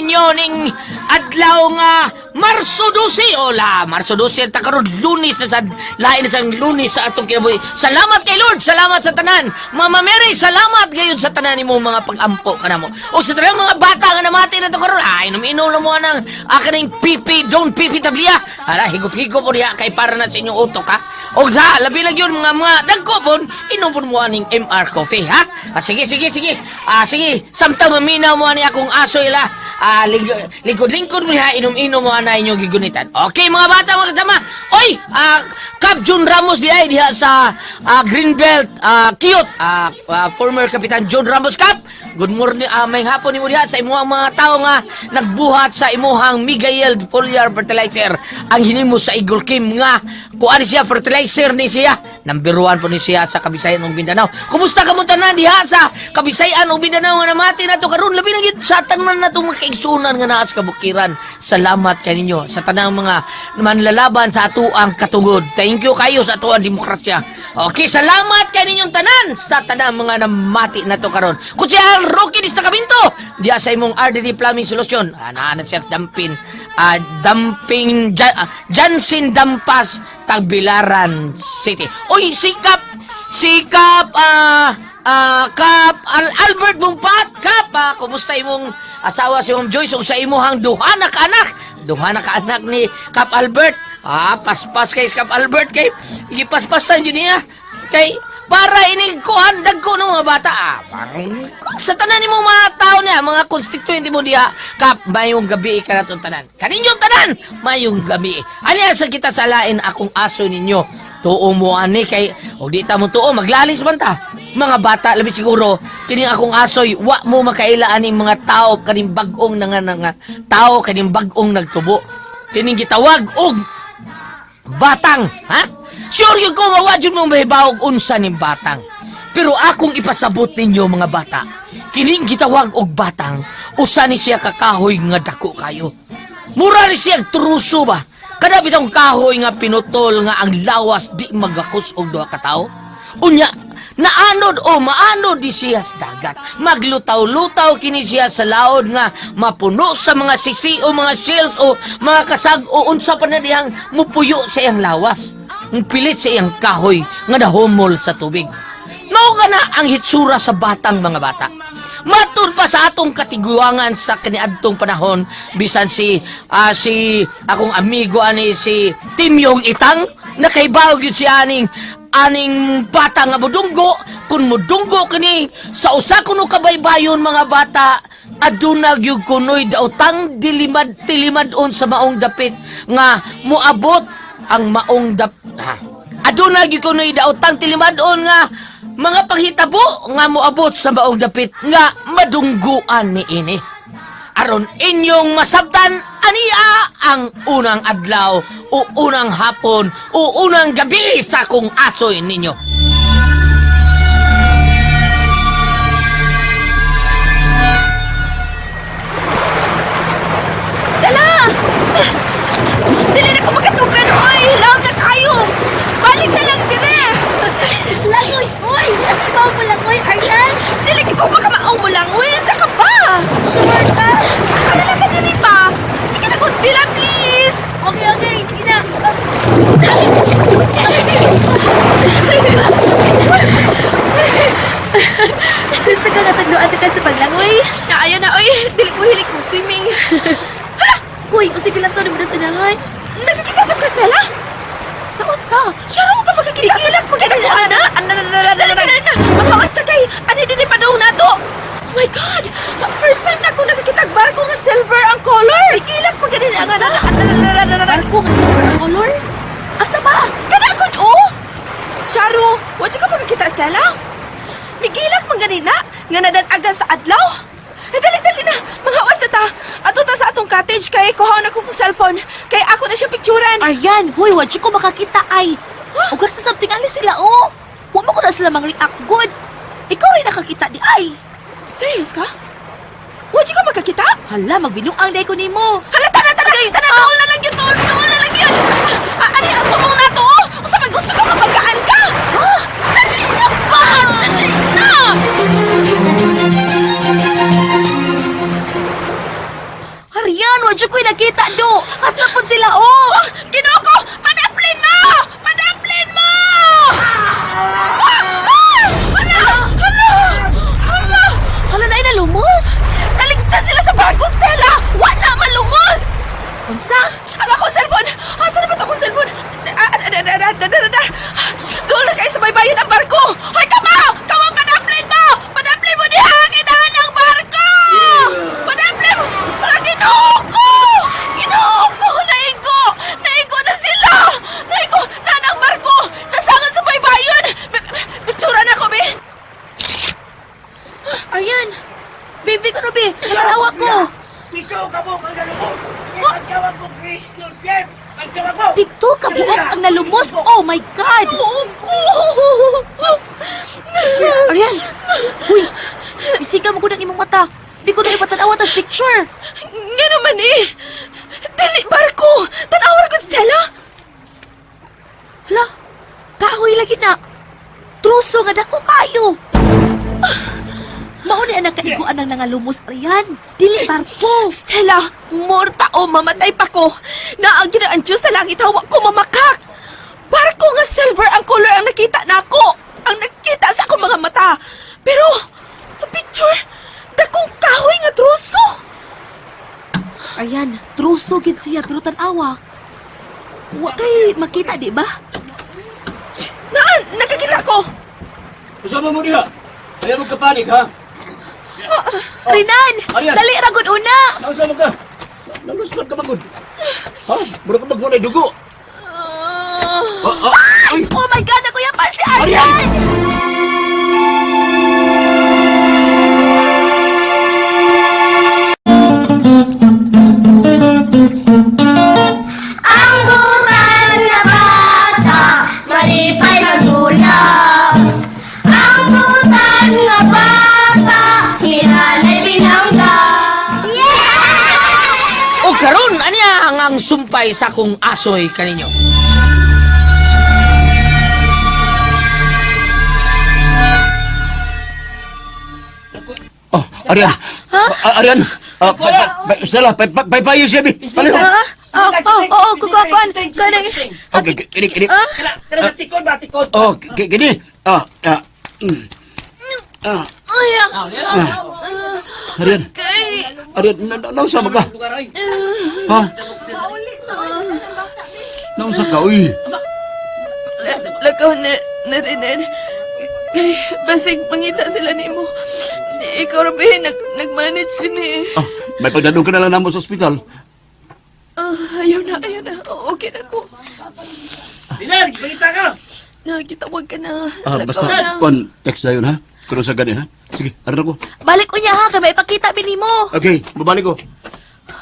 ninyo ning adlaw nga Marso 12. Ola, Marso 12 ta karon, Lunes na sad, lain na sang Lunes sa atong kinabuhi. Salamat kay Lord, salamat sa tanan. Mama Mary, salamat gayud sa tanan nimo mga pag-ampo kanamo. O sa tanan mga bata nga namati na to karon, ay inom-inom lang mo anang akin ng pipi, don't pipi tabliya. Hala, higop-higop mo diha kay para na sa inyong utok, ha. O sa labi lang yun mga dagko pon, inom pon mo aning MR Coffee, ha? Ah, sige, sige, sige. Ah, sige, samtang maminaw mo ani akong aso ila. Ah, lingkod-lingkod mo diha, inom-inom mo ana inyong gigunitan. Okay, mga bata, mga kasama. Oy, Cap Jun Ramos di ay diha sa Greenbelt, Kiyot. Former Kapitan John Ramos, Cap. Good morning, may hapon nimo diha sa imuhang mga tao nga nagbuhat sa imuhang Miguel Foliar Fertilizer. Ang hinimo sa Eagle Kim nga kuan siya, fertilizer ni siya. Number 1 po ni siya sa Kabisayan ug Mindanao. Kumusta ka mo tanan diha sa Kabisayan ug Mindanao nga namati nato karon, labi na gyud sa tanan nato mga kaigsunan nga naa sa kabukiran? Salamat kaninyo sa tanang mga manlalaban sa atuang katungod. Thank you kayo sa atuang demokrasya. Okay, salamat kaninyong tanan sa tanang mga namati nato karon. Kung siya Rocky Destacamento diha sa imong RDD Plumbing Solution. Ana na sir Dampin, Damping Jansen Dampas, Tagbilaran City. Oy, sikap sikap Kap Albert Mumpat, Kap, kumusta imong asawa si Ma'am Joyce ug sa imuhang duha na ka anak? Duha na ka anak ni Kap Albert. Paspas kay Kap Albert kay gipaspasan jud niya. Kay para ini kuan dagko ng mga bata. Parang sa tanan nimo mga tao niya, mga constituent mo diha, Kap, mayong gabi ka natong tanan. Kaninyong tanan, mayong gabi. Ani sa kita sa lain akong aso ninyo. Tuo mo ani kay og di ta mo tuo, maglalis man ta. Mga bata, labi siguro kini akong asoy, wa mo makaila aning mga tao kaning bag-ong nga nga tao, kaning bag-ong nagtubo. Kining gitawag og batang, ha? Sure yun ko nga wa jud mo mahibawog unsa ning batang. Pero akong ipasabot ninyo, mga bata, kining gitawag og batang, usa ni siya ka kahoy nga dako kayo. Mura ni siya truso ba? Kada bitong kahoy nga pinutol nga ang lawas di magakos og duha ka tawo. Unya, naanod o maanod di siya sa dagat. Maglutaw-lutaw kini siya sa laod nga mapuno sa mga sisi o mga shells o mga kasag o unsa pa na dihang mupuyo sa iyang lawas. Ang pilit sa iyang kahoy nga nahumol sa tubig. Mao ka na ang hitsura sa batang, mga bata. Matud pa sa atong katiguangan sa kaniadtong panahon, bisan si akong amigo ani si Timyong Itang, nakaibaw gyud si aning aning bata nga mudunggo. Kung mudunggo kini sa usa kuno kabaybayon, mga bata, aduna gyud kunoy daotang dilimad tilimad-on sa maong dapit nga moabot ang maong dap ha. Aduna gyud kunoy daotang tilimad-on nga mga panghitabo nga moabot sa maong dapit nga madungguan ni ini. Aron inyong masabtan, ania ang unang adlaw o unang hapon o unang gabi sa akong asoy ninyo. Stella! Dili na ko makatugan, oy! Hilaw na kayo! Balik na lang dire! Langoy, oy! Ikaw mo lang, oy, Arlan! Dili ko makamao mo lang, oy! Sa ka pa? Sure ka? Ano lang ta diri ba? Sige na kung Stella, please! Okay, sige na. Gusto ka nga tagluan ka sa paglangoy? Naayo na, oy! Dili ko hilig kong swimming. Uy, o sige lang to, naman sa unahan. Nakakita sa ka, Stella? Sa unsa? Sure ka makakita sa lang pag ko, ana? Dali na! Makawas na kay! Ani din ipadong nato! Oh my God! First time na ako nakakita og barko nga silver ang color! Igilak pag ganun ang ana. Barko nga silver ang color? Asa ba? Kana ko, oh! Sharu, wa ka makakita, Stella? Migilak man ganina nga nadanagan sa adlaw. Eh, dali, dali na! Manghawas na ta! Ato ta sa atong cottage kay kuha na kong cellphone. Kay ako na siya picturean. Aryan, huy, wa ko makakita ay. Ugas na something ali sila, oh. Wa mo ko na sila mang-react good. Ikaw rin nakakita di ay. Serious ka? Wa ka makakita? Hala, magbinuang day ko nimo. Hala, tara, tara! Tara, tuol na lang yun! Tuol, tuol na lang yun! Ah, ani, ang tumong na to, oh! Usa man gusto ka mapagkaan ka! Dali na ba? Dali na! Aryan, wa jud ko'y nakita do. Hasta pud sila oh. Ginoo ko! Padaplin mo! Padaplin mo! Ah! Ah! Hala! Hala! Hala! Hala na nalumos. Naligsan sila sa barko, Stella! Wala malumos! Unsa? Ang akong cellphone! Asa na ba ito akong cellphone? Ah, ah, ah, ah, ah, ah, ah, ah. Doon na kayo sa baybayin ang barko! Hoy, kama! Kama, padaplin mo! Padaplin mo diha! Ginahan ang barko! Padaplin mo! Wala, Ginoo ko! Ginoo ko! Naigo! Naigo na sila! Naigo! Naan ang barko! Nasangan sa baybayin! Pictura na ko, be! Aryan. Baby ko no be, natanawa ko. Ikaw ka mo ang nalubos! Ang tawag ko, Kristo Jeff! Ang tawag mo! Pito ka buok ang nalumos. Oh my God. Ginoo ko! Aryan. Huy. Bisiga mo ko ng imong mata. Di ko na ipatanawa tas picture. Nga naman eh! Dali, barko! Tanawar ko si Stella! Hala, kahoy lagi na. Truso nga dako kayo. Mao ni ang nakaiguan ang nangalumos, Aryan. Dili barko. Stella, more pa o mamatay pa ko. Naang gina ang Diyos sa langit hawa ko mamakak. Barko nga silver ang color ang nakita nako. Ang nakita sa akong mga mata. Pero sa picture, dakong kahoy nga troso. Aryan, truso gid siya pero tan-awa. Wa kay makita di ba? Naan, nakakita ko. Kasama mo diha. Ayaw mo kapanik, ha? Rinan, Aryan. dali ra gud una. Nausa mo ka. Nalusot ka magod. Ha? Mura ka magwalay dugo. Ah, Ah, ah, ay! Oh my God, ako yapan si Aryan. Ang butan na bata, malipay magulap. Ang butan na bata, hinanay binangga. Yeah! O karon aniya ang sumpay sa akong asoy kaninyo. Oh, Aryan. Ha? Aryan. Ah, Stella, paypayo siya, bi. Palayo. Ha? Oh, oh, oh, kukuan. Kanang Okay, kini, kini. Tara sa tikon ba, tikon? Oh, kini. Ah, ah. Ah, Ay, Aryan. kay. Aryan, nausa mo ka? Ha? Nausa ka, uy. Lakaw na, na rin. Kay, basig mangita sila nimo. Ikaw ra ba eh, nag-manage din eh. Ah, may pagdadong ka na lang namo sa ospital. Ah, ayaw na, ayaw na. Okay na ko. Dilan, pangita ka! Nakitawag ka na. Ah, Lakaw basta, na. kwan, text na yun, ha? Kuno sa gani, ha? Sige, aran ako. Balik unya ha, kay maipakita binimo. Okay, babalik ko.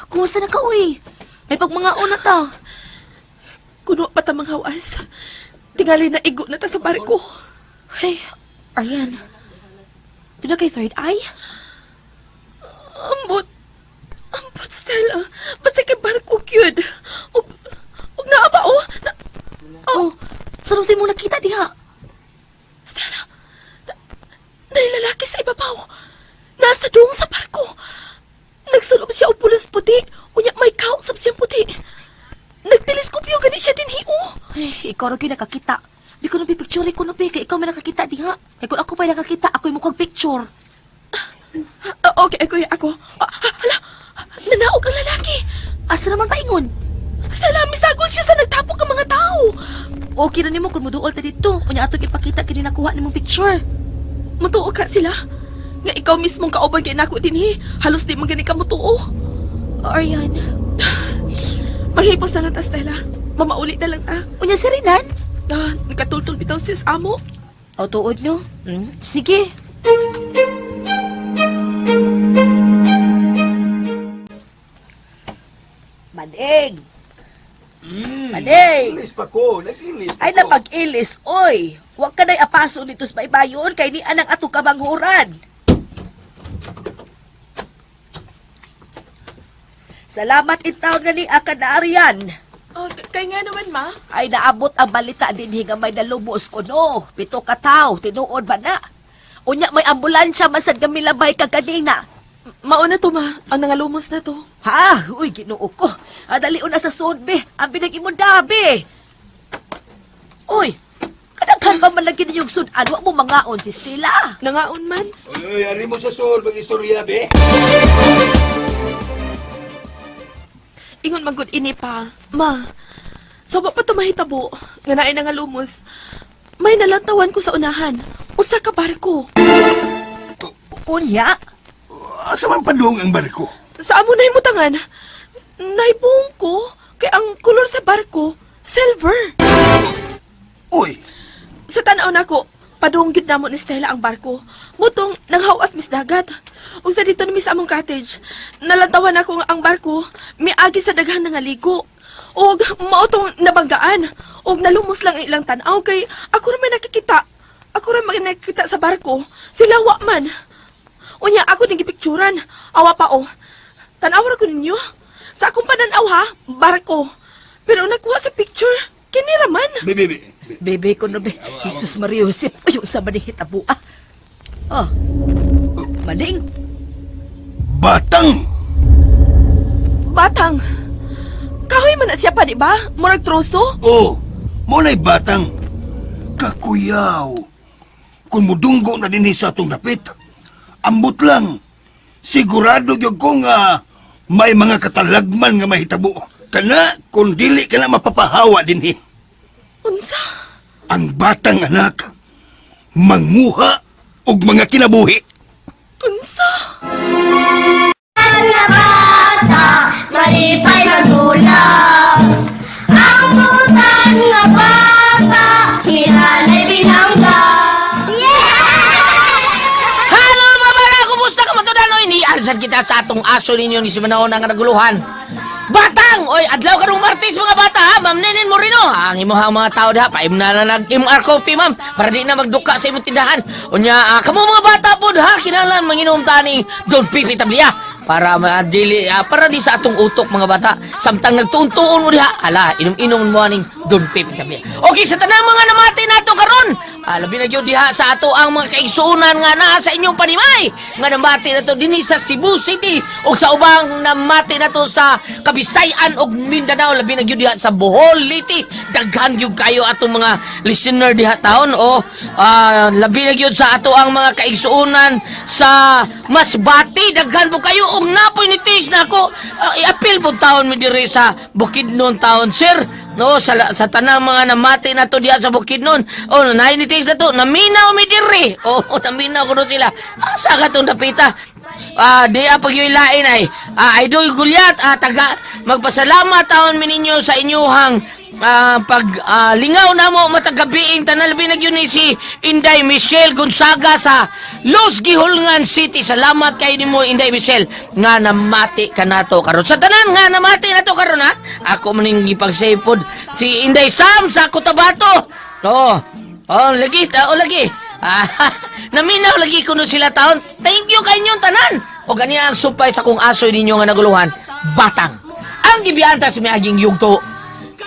Kumusta na ka uy? May pagmangaon na ta. Kuno pa ta mga hawas. Tingali na igo na ta sa barko. Ay, Aryan. Doon na kay third eye? Ambot. Ambot, Stella. Basta kay barko cute. Ug naa ba oh? Na, Oh, saan mo nakita diha? Stella. Na, lalaki sa ibabaw. Nasa doong sa barko. Nagsulob siya og pulos puti. Unya may kausap siyang puti. Nagteleskopyo gani siya dinhi oh. Ay, ikaw ra gyud nakakita. Di ko nang picture ko no kay ikaw may nakakita diha. Kay kung ako pa nakakita, ako'y mukhang picture. Ah, okay, ako, ako. Ah, ah, hala, nanaog ang lalaki. Asa naman paingon? Stella, misagol siya sa nagtapok ang mga tao. Okay ra nimo kung moduol ta didto. Unya atong ipakita kini nakuha nimong picture. Mutuo ka sila. Nga ikaw mismong kauban kay nako dinhi. Halos di man gani ka mutuo. Aryan, Maghipos na lang ta, Stella. Mamauli na lang ta. unya si Rinan? Ah, nakatultul bitaw sis amo. O tuod no? Sige. Manig! Manig! Ilis pa ko, nag-ilis Ay napag-ilis, oy! Huwag ka na'y apaso nito sa baybayon kay ni anang ato kabanghuran. Salamat in taon nga ni Akadarian. Ah, kay nga naman, ma. Ay naabot ang balita dinhi nga may nalubos ko no. 7 ka tawo, tinuod ba na? Unya may ambulansya masad nga milabay ka kanina. Mauna to, ma. Ang nangalumos na to. Ha? Uy, Ginoo ko. Ah, dali na sa sod, be. Ang binag imong dabi. Uy, kadaghan pa man lagi ninyong sudan. Wa mo mangaon si Stella. Nangaon man. Uy, uy, ari mo sa sol, mag-istorya, be. Ingon magud ini pa. Ma, sa wa pa to mahitabo, nga naay nangalumos, may nalantawan ko sa unahan. Usa ka barko. Unya? Asa man padung ang barko? Sa amo na himutangan, naibong ko kay ang kolor sa barko, silver. Uy, Sa tan-aw nako, padung gyud namo ni Stella ang barko. Mutong nanghawas mis dagat. Ug sa dito ni sa among cottage, nalantawan nako nga ang barko miagi sa daghan nga ligo. Ug mao tong nabanggaan ug nalumos lang ang ilang tan-aw kay ako ra may nakikita. Ako ra may nakikita sa barko. Sila wa man. Unya ako ning gipikturan. Awa pa oh. Tan-aw ra ko ninyo. Sa akong pananaw ha, barko. Pero nakuha sa picture, kini ra man. be, be, be. Bebe ko no, be. Jesus Maria Josep. Uy, unsa man ni hitabo, ah. Oh. Maning. Batang! Batang. Kahoy man na siya pa, di ba? Murag troso. Oh, mo na'y batang. Kakuyaw. Kung mudunggo na dinhi sa atong dapit, ambot lang. Sigurado gyud ko nga may mga katalagman nga mahitabo. Kana kung dili ka na mapapahawa dinhi. Unsa? Ang batang anak, manguha og mga kinabuhi. Unsa? Nga bata, malipay magulap. Ang butan nga bata, hinanay binangga. Yeah! Hello mga bala! Kumusta ka matudan? Oy, ni-answer kita sa atong aso ninyo ni Simanao nga naguluhan. Batang! Oy, adlaw karong Martes mga bata ha! Ma'am Nenin Moreno! Ang imuhang mga tao diha, paim na na nag-MR coffee ma'am para di na magduka sa imong tindahan. Unya, kamo mga bata pod ha, kinahanglan manginom ta ning Don Pipi Tablia para madili para di sa atong utok mga bata samtang nagtuon-tuon mo diha ala inom-inom mo aning Don Pepe Tablia. Okay, sa tanang mga namati nato karon, labi na gyud diha sa ato ang mga kaigsuonan nga naa sa inyong panimay nga namati nato dinhi sa Cebu City ug sa ubang namati nato sa Kabisayan ug Mindanao, labi na gyud diha sa Bohol, Leyte. Daghan gyud kayo atong mga listener diha taon o labi na gyud sa ato ang mga kaigsuonan sa Masbate, daghan po kayo og napoy ni Tish na ako, i-appeal po taon mi diri sa Bukidnon taon sir, no, sa tanang mga namati nato diha sa Bukidnon. Oh, naay ni Tish na to, naminaw mi diri. Oh, naminaw kuno sila. Asa ka tong dapita? Di ang pagyuylain ay Idol Gulyat, taga magpasalamat taon mi ninyo sa inyuhang pag lingaw na mo matagabiing tanan, labi na gyud ni si Inday Michelle Gonzaga sa Los Gihulngan City. Salamat kay nimo Inday Michelle nga namati ka nato karon. Sa tanan nga namati nato karon ha. Ako man ning gipagsave pod si Inday Sam sa Cotabato. Oh. Oh, lagi, oh, lagi. Naminaw lagi kuno sila taon. Thank you kay inyong tanan. O ganiya ang supay sa kung asoy ninyo nga naguluhan, batang. Ang gibiyanta sa miaging yugto.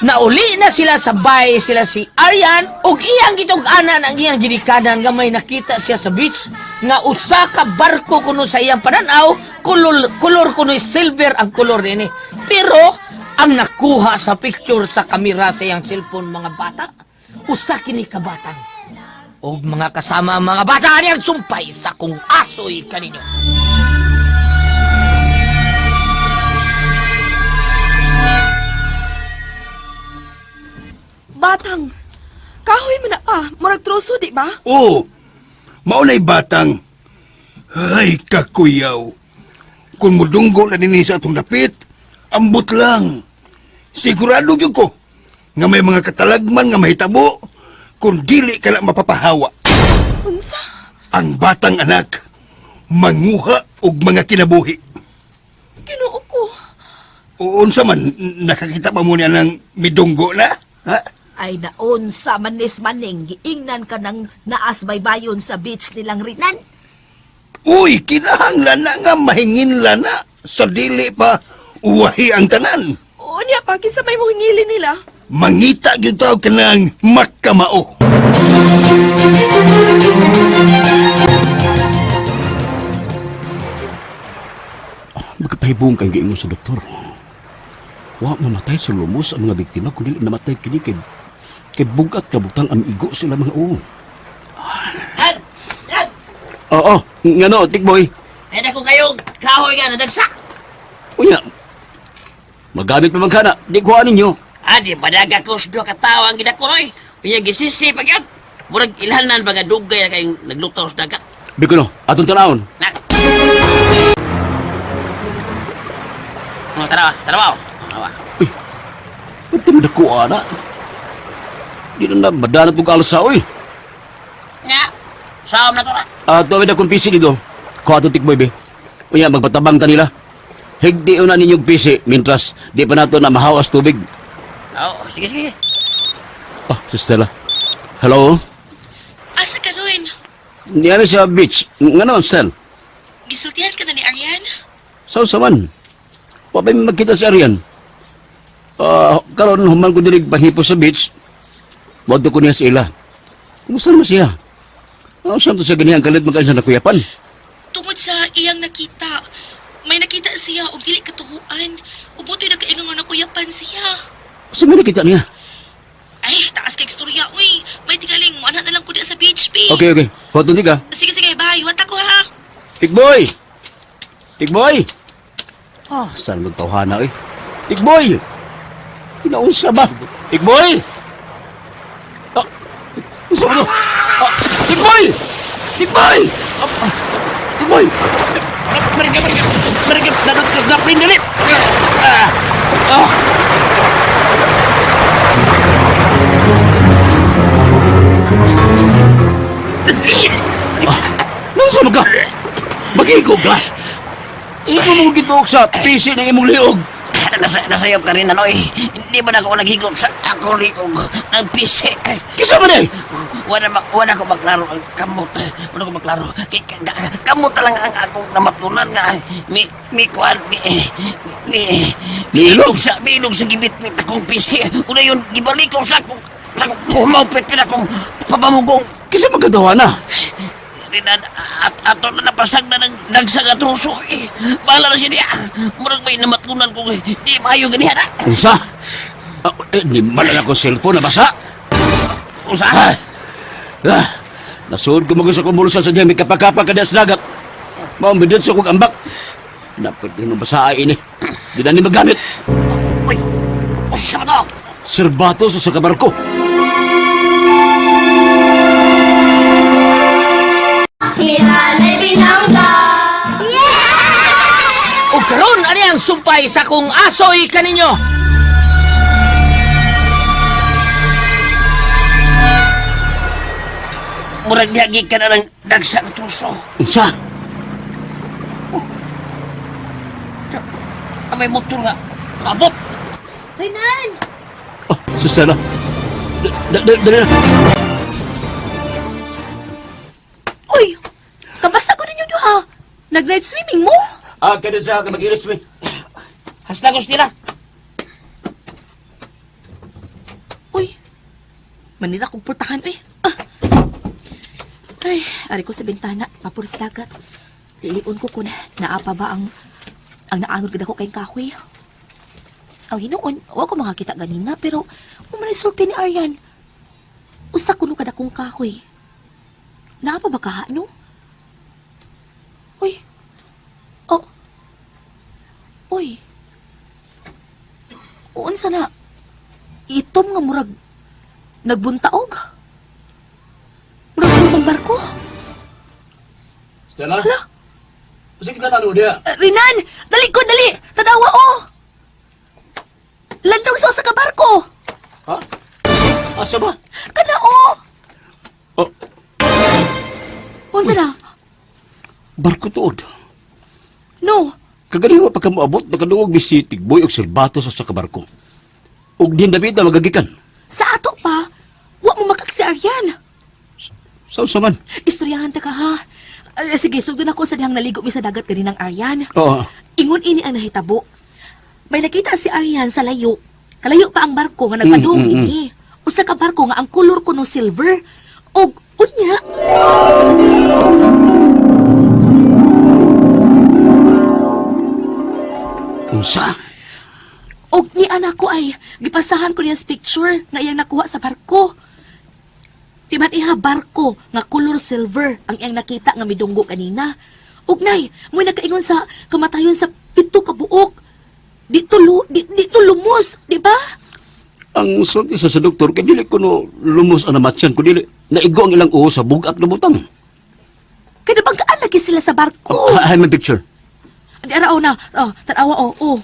Nauli na sila sa bay sila si Arian ug iyang gitug-anan ang iyang ginikanan nga may nakita siya sa beach nga usa ka barko kuno sa iyang pananaw, kulor, kulor kuno silver ang kolor niini. Pero ang nakuha sa picture sa kamera sa iyang cellphone mga bata, usa kini ka batang. Og mga kasama mga bata ani ang sumpay sa kung asoy kaninyo. Batang. Kahoy man na pa. Murag troso, di ba? Oh, mao na'y batang. Ay, kakuyaw. Kung mudunggo na dinhi sa atong dapit, ambot lang. Sigurado gyud ko nga may mga katalagman nga mahitabo kung dili ka na mapapahawa. Unsa? Ang batang anak, manguha og mga kinabuhi. Ginoo ko. Unsa man, nakakita pa mo niya ng midunggo na? Ha? Ay naon sa manis maning giingnan ka ng naas baybayon sa beach nilang rinan. Uy, kinahanglan na nga mahingin na sa dili pa uwahi ang tanan. Unya pa, kinsa may mohingili nila. Mangita gyud taw kanang makamao. Magkapahibong kang giingon sa doktor. Wa mamatay sa lumos ang mga biktima kung dili namatay kini kay bugat kabutang ang igo sila mga uong. Dad! Dad! Oo, ngano, tikboy. Ay, ko kayong kahoy nga nadagsa. Unya, magamit pa man kana, di kuha ninyo. Adi, padaga ko sa duha ka tawo ang gidakuroy. Unya gisisi pag yan. Murag ilhanan ba nga dugay na kayong naglutaw sa dagat. Bikuno, atong tanawon. Na. Oh, tara, tara ba? Tara. Uy, ba't di mo nakuha na? Di na na, madanat mong alsa, uy. Nga. Saom na to na. Ah, tuwid akong PC dito. Kuha itong tikboy, be. Unya, magpatabang ta nila. Higdi na ninyong PC, mintras di pa nato na mahawas tubig. Oh, sige, sige. Ah, si Stella. Hello? Asa ka ron? Niya sa beach. Nga naman, Stel. Gisultihan ka na ni Arian? Sao sa man? Wa pa magkita si Arian. Ah, karon human ko dinig panghipo sa beach. Wadto ko niya sa ila. Kumusta naman siya? Ano saan to siya ganyan kalit magkaan sa nakuyapan? Tungod sa iyang nakita, may nakita siya og dili katuhuan. Ug buti nakaingon nga nakuyapan siya. Sa may nakita niya? Ay, taas kay istorya, uy. May tingaling, muanha na lang ko di sa beach, be. Okay, okay. Huwag ka. Sige, sige, bye. Wata ko, ha? Tikboy! Tikboy! Ah, saan magtawhana eh? Tikboy! Pinaunsa ba? Tikboy! Ah, unsa ba to? Ah, Tikboy! Tikboy! Ah, ah, Tikboy! Mereka, mereka, mereka, nanot ka sa pindalit! Ah, ah. Ah, Naunsa man ka? Magigog ka? Imo mo gituok sa PC ng imong liog. Nasayop ka rin, anoy. Hindi ba na ako naghigop sa akong liog ng pisi? Kisa man eh! Wala ko maklaro ang kamot. Wala ko maklaro. Kamot lang ang akong namatunan nga. Mi, kuan, mi, mi, Niilog? Miilog sa gibit ni akong pisi. Una yun, gibalik ko sa akong humaupit na akong pabamugong. Kisa magkatawa na. Rinan, at ato na napasag na ng dagsag at ruso. Eh. Bahala na siya niya. Murag may namatunan kong di maayo ganihan. ah. Unsa? Ah, eh, ni man lang ako cellphone nabasa. Unsa? Ah, ah, nasuod ko mga sa kumulsa sa diya, may kapakapa ka sa dagat. Mao midot sa kong ambak. Dapat din basa ay ini. Di na ni magamit. Uy, unsa ba to? Serbato sa kabarko. Ni Nanay Binangga. O karon ani ang sumpay sa kong asoy kaninyo. Murag niyagi ka na ng dagsa ng truso. Unsa? Ang may motor nga. Abot! Renan! Oh, si Stella. Dali na. Uy! Kabasa ko ninyo duha. Nag-night swimming mo? Ah, kada sa mag-ilis mi. Hasta ko sila. Uy, Manila kong putahan, uy. Ah. Ay, ari ko sa bintana, papuro sa dagat. Lilion ko kun naa pa ba ang naanod gid ako kay kahoy. Aw hinuon, wa ko makakita ganina pero umanisulti ni Aryan. Usa kuno kada kong kahoy. Naa pa ba kaha no? Uy. Oh. Uy. Unsa na? Itom nga murag nagbuntaog. Murag lumang barko. Stella? Hala. Sige ka na niya. Renan! Dali ko, dali! Tanawa, oh! Landong sa usa ka barko! Ha? Asa ba? Kana, oh! Oh, Unsa na? barko tuod. No. Kagaling pa ka moabot, nakadungog mi si Tigboy og Serbato sa kabarko. Og din David na magagikan. Sa ato pa, wa mo makak si Aryan. Sa unsa man? Istoryahan ta ka, ha? Sige, sugdon ako sa dihang naligo mi sa dagat kaninang Aryan. Oo. Ingon ini ang nahitabo. May nakita si Aryan sa layo. Kalayo pa ang barko nga nagpadung ini. Usa ka barko nga ang kolor kuno silver. Og unya, Unsa? Og ni anak ko ay gipasahan ko niya sa picture nga iyang nakuha sa barko. Di man iha barko nga color silver ang iyang nakita nga midunggo kanina. Ug nay, mo'y nakaingon sa kamatayon sa 7 ka buok. Di to lumos, di ba? Ang sulti sa doktor, kay dili ko no lumos ang namatyan ko dili. Naigo ang ilang uho sa bugat na butang. Kaya nabanggaan lagi sila sa barko. Oh, ay, may picture. Di ara oh na, oh, tanawa oh, oh.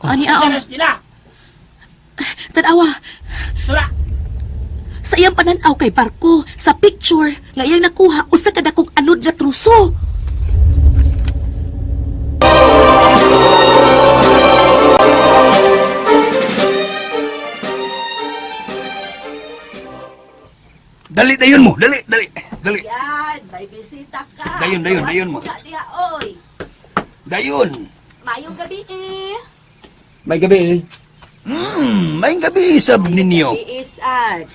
Ani ah, oh. Stella! Tanawa. Tara! Sa iyang pananaw kay barko, sa picture nga iyang nakuha usa ka dakong anod nga truso. Dali dayon mo, dali, dali, dali. Yan, may bisita ka. Dayon, dayon, dayon mo. Wala diha, oy. Dayon. Mayong gabi eh. May gabi eh. May gabi sab ninyo. Iisad.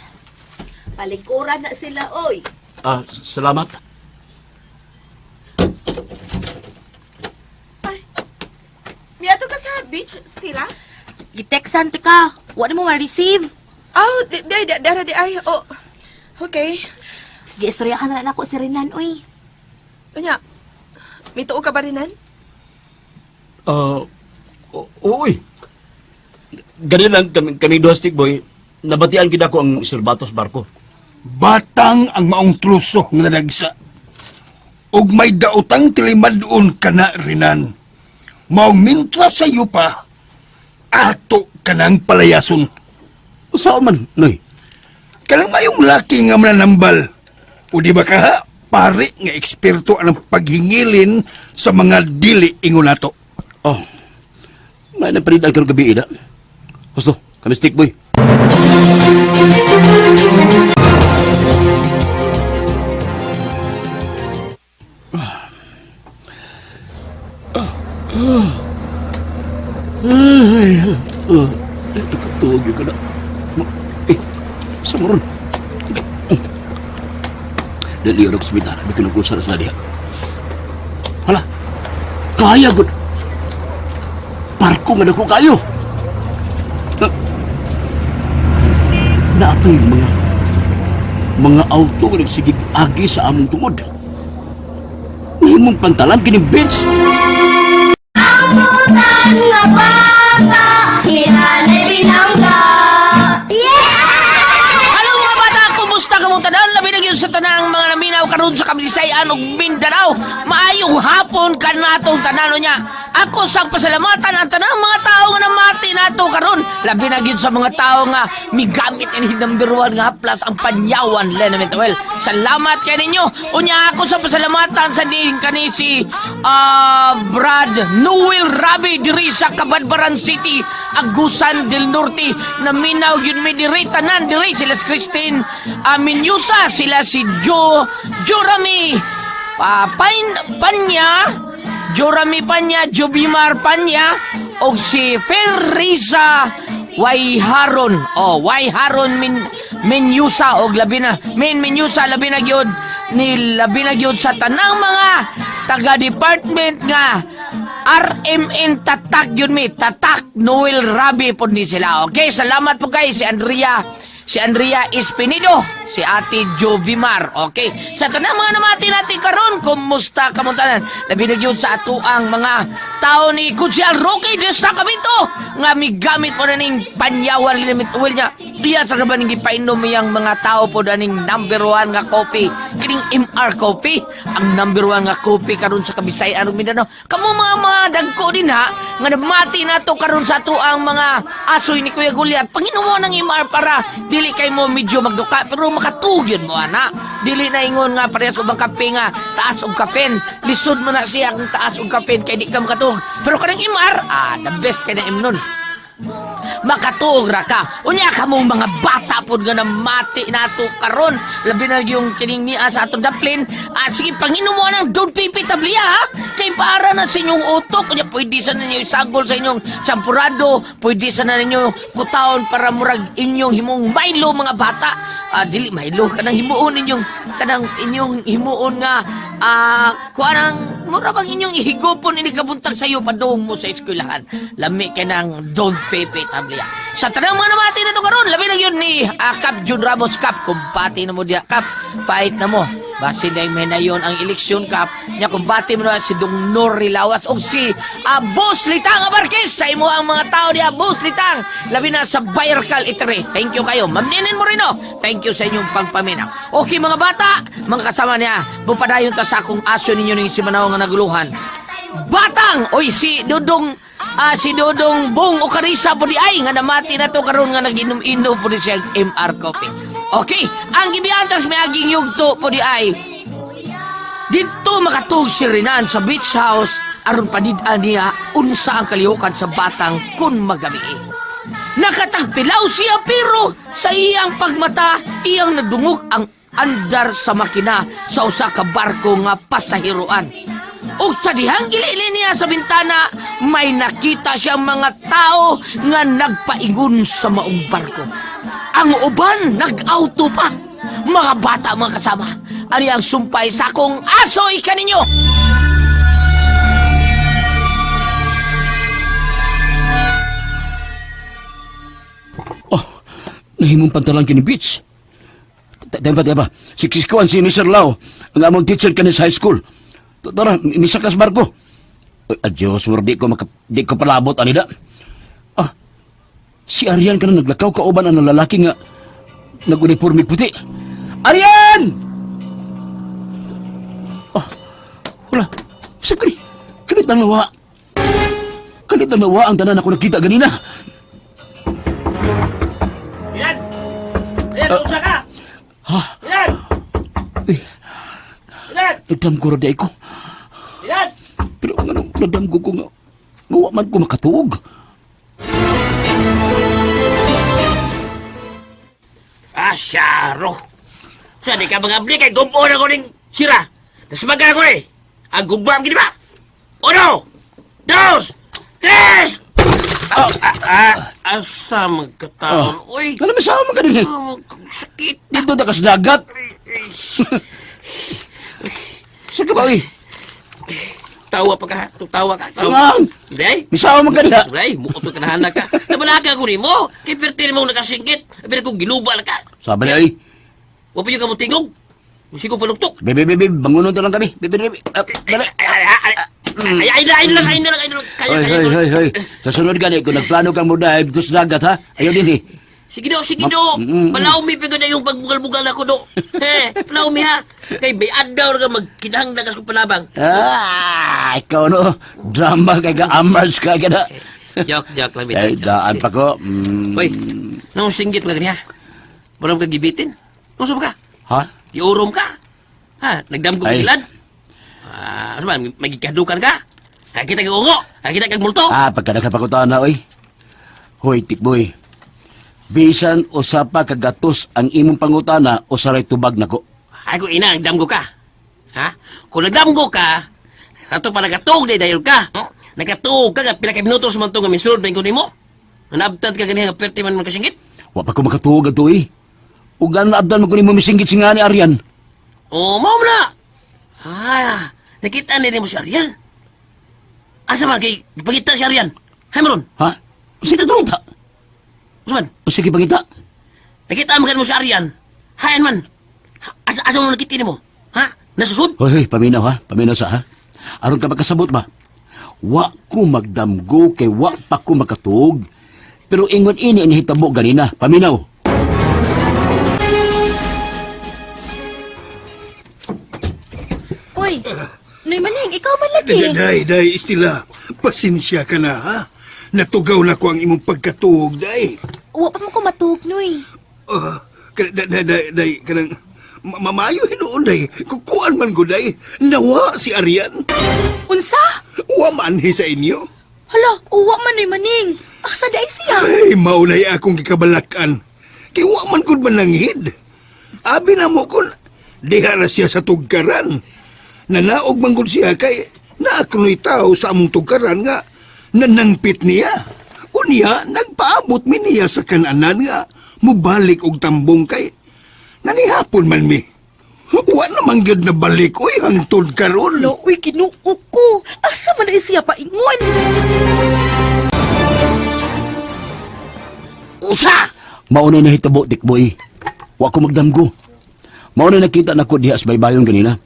Palikuran na sila, oy. Ah, salamat. Miadto ka sa beach, Stella? Giteksan ti ka, wa na mo ma-receive. Oh, di, di, di, dara di ay. Oh, okay. Giistoryahan na lang ako si Renan, uy. Unya, mituo ka ba rinan? Ah, uy. Ganun lang kami, kami duha stick boy. Nabatian kita ko ang Silvatos barko. Batang ang maong truso nga nadagsa. Ug may daotang tilimadon kana rinan. Maong mintra sa iyo pa, ato kanang palayason. Saan man, Noy? Kanang mayong laki nga mananambal. O di ba kaha, pare nga eksperto ang paghingilin sa mga dili ingon nato. Oh, may naparid ang karong gabi, ida. Gusto, kami stick boy. Ay, nakatuog yun ka na. Eh, sa moron. Dali, yorok sa bitara, di ko nag-usa na sila diha. Hala, kaya gud. Barko nga dako kayo. Na, naapay mga auto nga nagsigig agi sa among tungod. Nahimong pantalan kining beach. Ambutan nga bata, hinanay binangga. Yeah! Hello mga bata, kumusta kamong tanan? Labi na gyud sa tanang mga naminaw karon sa Kabisayaan ug Mindanao. Maayong hapon kanatong tanan niya. Ako sang pasalamatan ang tanang mga tao nga namati nato karon. Labi na gyud sa mga tao nga migamit ini number 1 nga haplas ang Panyawan Liniment Oil. Salamat kay ninyo. Unya ako sa pasalamatan sa din kani si Brad Noel Rabi diri sa Cabadbaran City, Agusan del Norte. Naminaw yun mi diri tanan diri sila si Christine Minyusa, sila si Joe Jorami Pain Panya, Jorami Panya, Jobimar Panya, og si Ferrisa Wayharon. Oh, Wayharon min Minyusa og labi na min Minyusa labi na gyud ni labi na gyud sa tanang mga taga department nga RMN Tatak yun mi, Tatak Noel Rabi po ni sila. Okay, salamat po kay si Andrea, si Andrea Espinido, si Ate Jovimar. Okay, sa tanang mga namati natin karon, kumusta kamuntanan? Labi na gyud sa atuang mga tao ni Kutsial Rocky Destacamento nga migamit po na ning Panyawan Liniment Oil niya. Iya sa kaban ning gipainom iyang mga tao po na ning number 1 nga coffee. Kining MR coffee, ang number 1 nga coffee karon sa Kabisayaan ug Mindanao. Kamo mga dagko din ha, nga namati nato karon sa atuang mga asoy ni Kuya Gulyat. Panginumo ng MR para dili kay mo medyo magduka pero makatugyon mo ana. Dili na ingon nga parehas ubang kape nga taas og kapen. Lisod mo na siya kung taas og kapen kay di ka makatug. Pero kanang MR, the best kay na imnon. Makatuog ra ka. Unya ka mong mga bata pod nga namati nato karon. Labi na yung kining niya sa atong daplin. Sige, panginom mo ng Don Pipi Tablia ha. Kay para na sa inyong utok. Unya pwede sa ninyo isagol sa inyong champurado. Pwede sa na ninyo kutaon para murag inyong himong Milo mga bata. Dili Milo kanang himuon ninyong kanang inyong himuon nga Ah, kuan ang mura bang inyong ihigupon ini kabuntag sayo padung mo sa eskwelahan. Lami kay nang Don Pepe Tablia. Sa tanang mga namati na to karon, labi na yun ni Kap Jun Ramos Kap. Kumbati na mo diya Kap, fight na mo. Basin na yung nayon ang eleksyon Kap. Nya kumbati mo na si Dong Nori Lawas o si Boss Litang Abarquez sa imo ang mga tao diya Boss Litang. Labi na sa Bayercal Itere. Thank you kayo. Ma'am Ninin Moreno, thank you sa inyong pagpaminaw. Okay mga bata, mga kasama niya, bupadayon ta sa akong aso ninyo ning si Manaw nga naguluhan. Batang! Oy, si Dudong, si Dudong Bong Okarisa po di ay, nga namati na to karon nga naginom-inom po di siya MR Coffee. Okay, ang gibiantas may aging yugto po di ay, dito makatug si Renan sa beach house aron panid-an niya unsa ang kalihukan sa batang kun magabi. Nakatagpilaw siya pero sa iyang pagmata iyang nadungog ang andar sa makina sa usa ka barko nga pasahiroan. Ug sa dihang gilili niya sa bintana may nakita siyang mga tao nga nagpaingon sa maong barko. Ang uban nag-auto pa. Mga bata, mga kasama, ari ang sumpay sa akong asoy kaninyo. Oh, nahimong pantalan kini beach. Tempa, tempa. Siksikuan si Mr. Lau, ang among teacher kani sa high school. Tara, misakas barko. Ay, adios, mura, di ko, maka, di ko palabot, anida. Ah, si Arian ka na naglakaw kauban ang lalaki nga nag-uniforme puti. Arian! Ah, wala. Saan ka ni? Kalit ang nawa. Kalit ang nawa ang tanan ako nakita ganina. Yan! Yan, usa ka! Ha? Yan! Eh, Yan! nagdamgo ra di ko. Yan! Pero ang anong nadamgo ko nga, nga wa man ko makatuog. Ah, syaro. Sa di ka mga abli kay gumon ako ning sira. Nasmagan ako ni. Ang gugmam gini ba? Uno, dos, tres! Ah, ah, ah, asa magkataon. Uy, Ano may sawa man ka din eh? ah, sakit. Dito na kas dagat. Sa ka ba, uy? Tawa pa ka, tawa ka. Tawa. Ang! Hindi. May sawa man ka nila. Ay, mukha to kanahanak ka. Nabalaka ko nimo. Kay perti mo nakasingkit. Pero kung giluba na ka. Sabi na, uy. Wa pa yung kamutingog. Musigo paluktok. Bebe, bebe, bangunon to lang kami. Bebe, bebe. Ah, dali. Ay, ay, ay, ay, ay, ay, lang, ay, na lang, ay, na lang. Kaya, Hoy, kaya. hoy, ko. hoy, hoy. Sa sunod gani, kung nagplano kang mo dive to sa dagat, ha? Ayaw din, eh. Sige do, sige do. Palaumi pa na yung pagbugal-bugal ako do. Eh, palaumi ha. Kay may adlaw ra ka magkinahanglan ka sa palabang. Ah, ikaw no. Drama kay ka, amars ka ka na. Joke, joke lang Eh, bitaw. daan pa ko. Mm. Hoy, nung singgit ka ganiya. Murag ka gibitin. Nung ka? Ha? Giurom ka. Ha, nagdamgo ka Ay. gilad. Ah, ano ba, magikadukan ka? Ha, kita kag ungo, ha, kita kag multo. Ah, pagka nakapakutaan na, oy. Hoy, tikboy. Bisan usa pa kagatos ang imong pangutana usaray tubag nako. Ay, kung ina, nagdamgo ka. Ha? Kung nagdamgo ka, ato pa nagatuog day dahil ka. Nagatuog ka, nga pila ka minutos man to nga misulod ba yung nimo? Nanabtad ka ganiha nga perti man man kasingit. Wa pa ko makatuog ato eh. Ug ang naabdan mo kunin mo misingit si nga ni Aryan. O, mao na. Ah, nakita ni mo si Ariel. Asa man kay pagita si Ariel? Hay maron. Ha? Sige pangita. Asa man? Sige pangita. Nakita mo mo si Ariel. Hayan man. Asa asa mo nakita nimo? Ha? Nasusud? Hoy, hoy, paminaw ha. Paminaw sa ha. Aron ka makasabot ba? Wa ko magdamgo kay wa pa ko makatuog. Pero ingon ini ang hitabo ganina. Paminaw. Uy, Noy Maning, ikaw man lagi. Day, day, Estela. Pasensya ka na, ha? Natugaw na ko ang imong pagkatuog, day. Wa pa mo ko matuog, Noy. Ah, day, day, day, day, kanang mamayo hinuon, day. Kukuan man ko, day. Nawa si Arian. Unsa? Wa manhi sa inyo. Hala, uwa man Noy Maning. Asa di ay siya? Ay, maunay akong gikabalakan. Kay wa man gud mananghid. Abi na mo kon diha ra siya sa tugkaran. Nanaog man gud siya kay naakunoy tao sa among tugkaran nga nanangpit niya. Unya, nagpaabot mi niya sa kananan nga mubalik og tambong kay nanihapon man mi. Wa naman gyud na balik oy hangtod karon. Lo, uy, Ginoo ko. Asa man na siya paingon? Usa! Mauna na hitabo, Tikboy. Wa ko magdamgo. Mauna nakita nako diha sa baybayon ganina.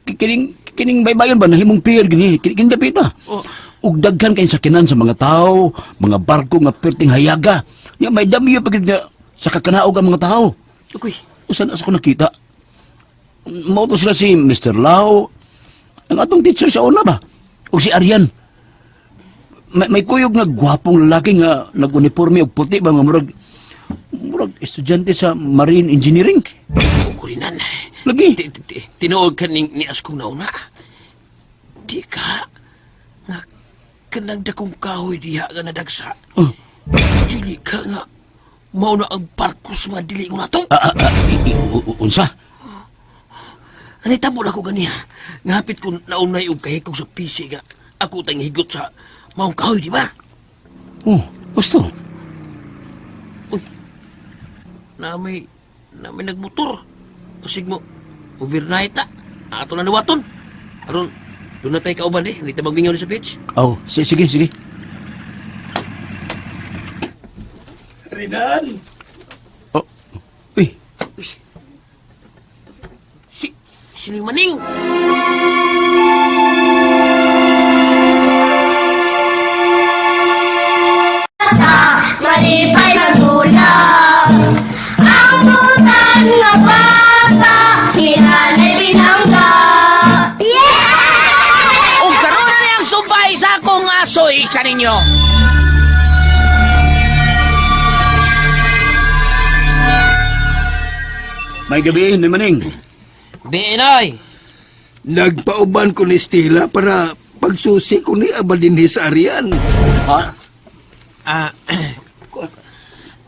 Kining kining baybayon ba nahimong pier gani, kining dapita. Oh. Ug daghan kay sakinan sa mga tao, mga barko nga perting hayaga. Nya may damyo pa gid nga sa kakanaog ang mga tao. Uy, Usan asa ko nakita? Mao to sila si Mr. Lau, ang atong teacher sa una ba? O si Arian. May kuyog nga gwapong lalaki nga nag-uniforme og puti ba nga murag murag estudyante sa marine engineering. Kurinan. Lagi. Tinuod ka ni Askong nauna. Di ka nga kanang dakong kahoy diha nga nadagsa. Oh. Dili ka nga mao na ang barko sa mga dili ko na to. Unsa? Anay tabo na ko ganiha. Nga hapit ko naunay og kahikog sa PC nga ako tang higot sa maong kahoy, di ba? Oh, gusto. Uy, na may nagmotor. Pasig mo, overnight ta. Ato na nawaton. Aron, doon na tayo kauban eh. Hindi tayo magmingaw ni sa beach. Oh, sige, sige. Rinan! Oh. Uy, Si Maning. Malipay matulog. Ang butan nga bata, ni nanay binangga. Yeah! Ug karon na niyang subay sa akong asoy kaninyo. may gabi ni Maning. Binoy, Nagpauban ko ni Stella para pagsusi ko ni aba dinhi sa Arian. Ha? ah,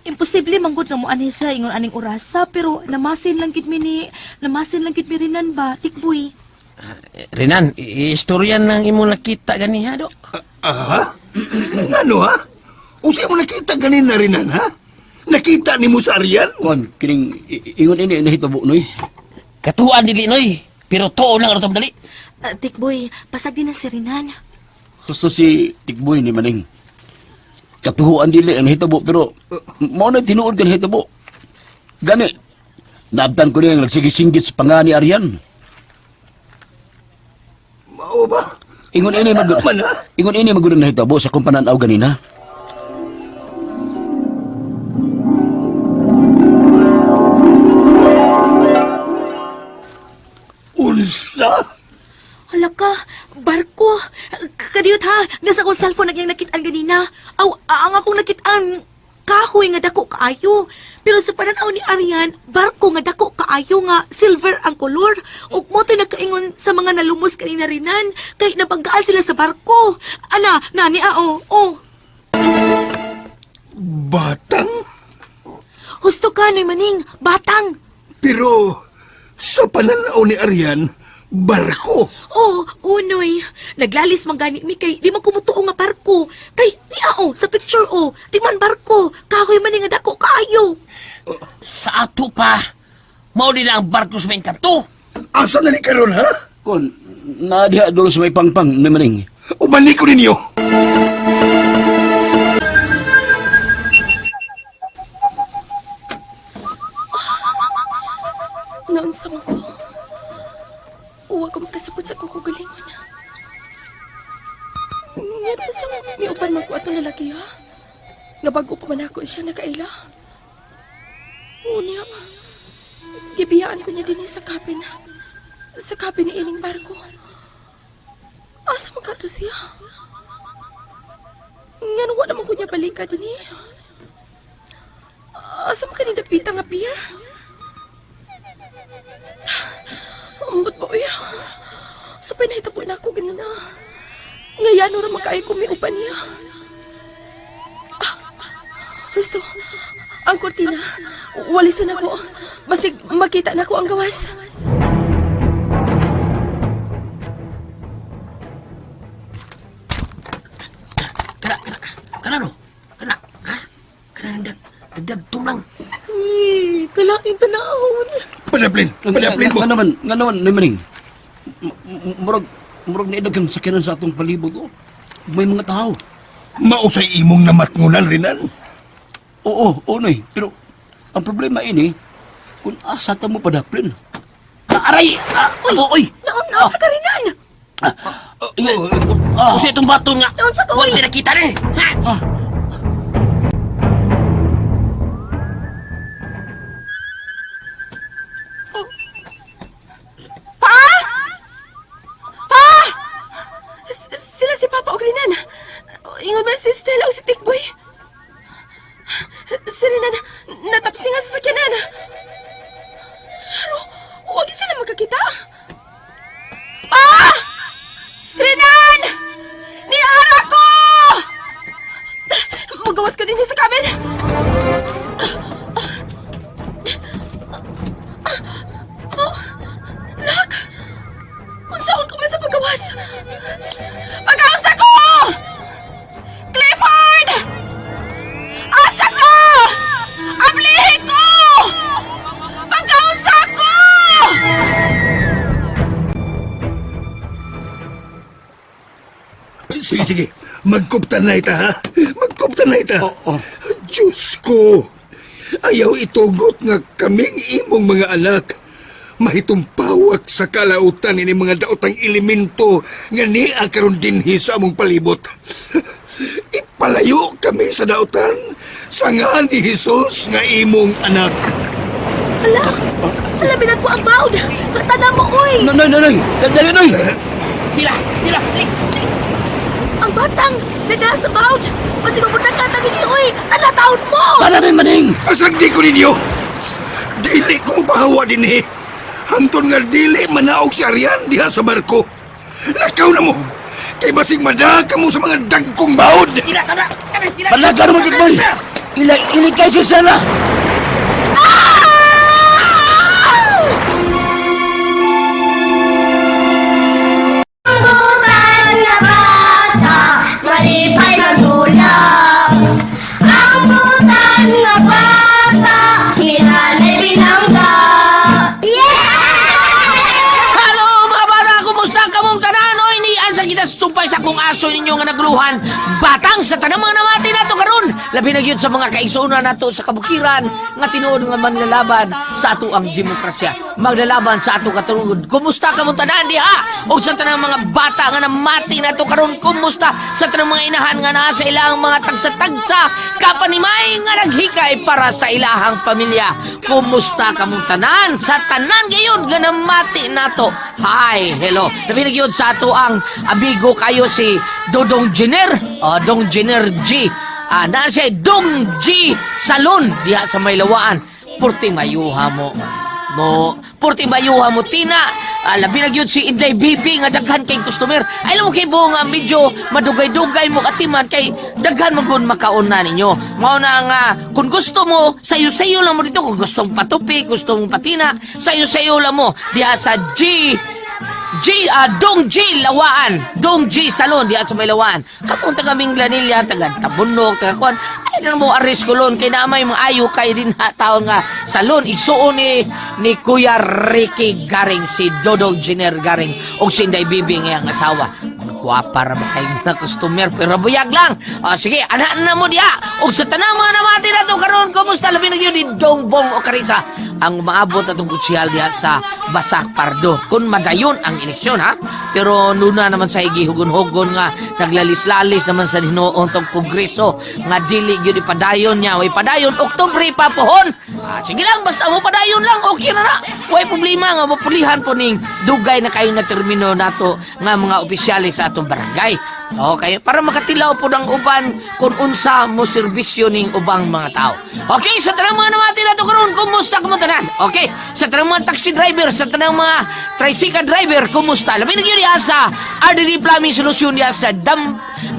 Imposible manggod nga mo anhi sa ingon aning orasa pero namasin lang gid mi ni namasin lang gid mi rinan ba Tikboy. Renan, istorya ng imong nakita ganiha do. Aha? Ano ha? Usa mo nakita ganina Rinan ha? Nakita nimo sa Arian? Kon, kining ingon ini nahitabo noy. Katuan dili noy, pero tuo lang aron dali. Tikboy, pasag din na si Rinan. Gusto si Tikboy ni Maning. Katuhuan dili ang nahitabo pero mao na tinuod ka nahitabo. Gani, naabtan ko niya ang nagsigisinggit sa panga ni Arian. Mao ba? Ingon ini mag Ano man ha? Ingon ini magud ang nahitabo sa akong pananaw ganina. Unsa? Hala ka, barko. Kadiyot ha, nasa akong cellphone ang nakitaan ganina. Aw, ang akong nakitaan, kahoy nga dako kaayo. Pero sa pananaw ni Arian, barko nga dako kaayo nga silver ang kolor. Ug mo to'y nagkaingon sa mga nalumos kanina rinan, kay nabanggaan sila sa barko. Ala, nani ao, oh. Batang? Husto ka, Noy Maning, batang. Pero sa pananaw ni Arian, barko. Oh, unoy. Naglalis man gani mi kay di man kumutuo nga barko. Kay niya oh, sa picture oh, di man barko. Kahoy man ni nga dako kaayo. Sa ato pa, mao nila ang barko sa may kanto. Asa na ni karon ha? Kon, naa diha dulo sa may pangpang ni Maning. Ubani ko ninyo. Noon sa ko. Uwa ko makasabot sa akong kagalingon. Nga pa sa miupan man ko atong lalaki ha? Nga bago pa man ako siya nakaila. Unya, gibiyaan ko niya din sa cabin. Sa cabin ni ining barko. Asa man ka to siya? Nga nung wala man ko niya balika din eh. Asa man ka ni dapita nga pier? Ambot ba uya? Sa pinahitabo na ako ganina. Ngayon, ora makaayo ko may upan niya. Ah, gusto, ang kortina, walisan ako. Basig makita na ko ang gawas. Kana, kana, kana no. Kana, ha? Kana nang dagdag tumlang. Ay, kalain tanawon. Panabi Padaplin, padaplin mo. Nga naman, Noy Maning. Murag, murag naidagang sakyanan sa atong palibot, oh. May mga tao. Mausay imong namatngunan, Renan. Oo, oo, Noy. Pero, ang problema ini, kung asa ta mo padaplin. Ah, aray! Ah, Uy! ako, oy! Naon, naon sa karinan? Ah, Usa itong bato nga. Naon sa ka, Wala uy? pinakita ni. Ha? ah. Pa! Pa! Sila si Papa og Renan. Ingon man si Stella o si Tikboy. Si Renan, natapsi nga sa sakyanan. Charo, huwag sila magkakita. Pa! Renan! Niara ko! Magawas ka din sa cabin. Nak! Unsaon ko man sa paggawas? Pag-asa ko! Clifford! Asa ko! Ablihin ko! Pag-asa ko! Sige, sige. Magkuptan na ita, ha? Magkuptan na ita. Oo. Diyos ko! Ayaw itugot nga kaming imong mga anak. Mahitumpawak sa kalautan ini mga daotang elemento nga niya karon dinhi sa among palibot. Ipalayo kami sa daotan sa nga ni Jesus nga imong anak. Hala! Hala, binag ko ang bawd! Tana mo, oy! Noy, Noy, Noy! Dali, Noy! Sila, sila, dali, dali. Ang batang! Nada sa bawd! Masimamunta ka, tagigi, oy! Tana taon mo! Tara rin, Maning! Asag di ko ninyo! Dili ko mapahawa dinhi. Hangtod nga dili manaog si Arian diha sa barko. Lakaw na mo! Kay basig madaka mo sa mga dagkong baod! Sila, tara, tara, sila. Palaga naman, Tikboy! Ila, ilikay siya sana! Ang butan nga bata, malipay magdulak. Ang butan nga bata, hinanay binangga. Yeah! Hello mga bata, kumusta kamong tanan? Oy, nian sa kita sumpay sa kung aso ninyo nga nagluhan. Batang sa tanang mga namati nato karon. Labi na gyud sa mga kaigsoona nato sa kabukiran nga tinuod nga manlalaban sa ato ang demokrasya. Maglalaban sa ato katungod. Kumusta kamong tanan diha? Og sa tanang mga bata nga namati nato karon, kumusta sa tanang mga inahan nga naa sa ilang mga tagsa-tagsa kapanimay nga naghikay para sa ilahang pamilya. Kumusta kamong tanan sa tanan gayon nga namati nato. Hi, hello. Labi na gyud sa ato ang abigo kayo si Dodong Jenner, o Dong Jenner G. Ah, naa siya Dong G Salon diha sa Maylawaan. Purti mayuha mo. Mo, purti mayuha mo tina. Ah, labi na gyud si Inday Bibi nga daghan kay customer. Ay alam mo kay buo nga medyo madugay-dugay mo katiman kay daghan man gud makauna ninyo. Mao na nga kung gusto mo sayo-sayo lang mo dito kung gustong patupi, gusto mong patina, sayo-sayo lang mo diha sa G G, ah, Dong G Lawaan. Dong G Salon, diha sa may Lawaan. Kapong taga Minglanilla, taga Tabundok, taga Kuan. Ay, na mo aris kulon. Kay na may mga ayo kay din ha, taon nga salon. Igsuon ni Kuya Ricky Garing, si Dodong Jenner Garing, o si Inday Bibi nga ang asawa. Gwapa ra ba kayo na customer pero buyag lang. Ah, sige, anak na mo diha. Og sa tanang mga namati na to karon, kumusta labi na gyud ni Dongbong o Karisa ang maabot atong kutsihal diha sa Basak Pardo. Kung madayon ang eleksyon ha. Pero nuna naman sa gihugon-hugon nga naglalis-lalis naman sa hinuon tong kongreso nga dili gyud ipadayon niya. Way padayon Oktubre pa pohon. Ah, sige lang basta mo padayon lang okay na na. Way problema nga mapulihan po ning dugay na kayo na termino nato nga mga opisyalis sa atong barangay. Okay, para makatilaw po ng uban kung unsa mo serbisyo ning ubang mga tao. Okay, sa tanang mga namati nato karon, kumusta kamo tanan? Okay, sa tanang mga taxi driver, sa tanang mga tricycle driver, kumusta? Labi na gyud diha sa RDD Plumbing Solution diha sa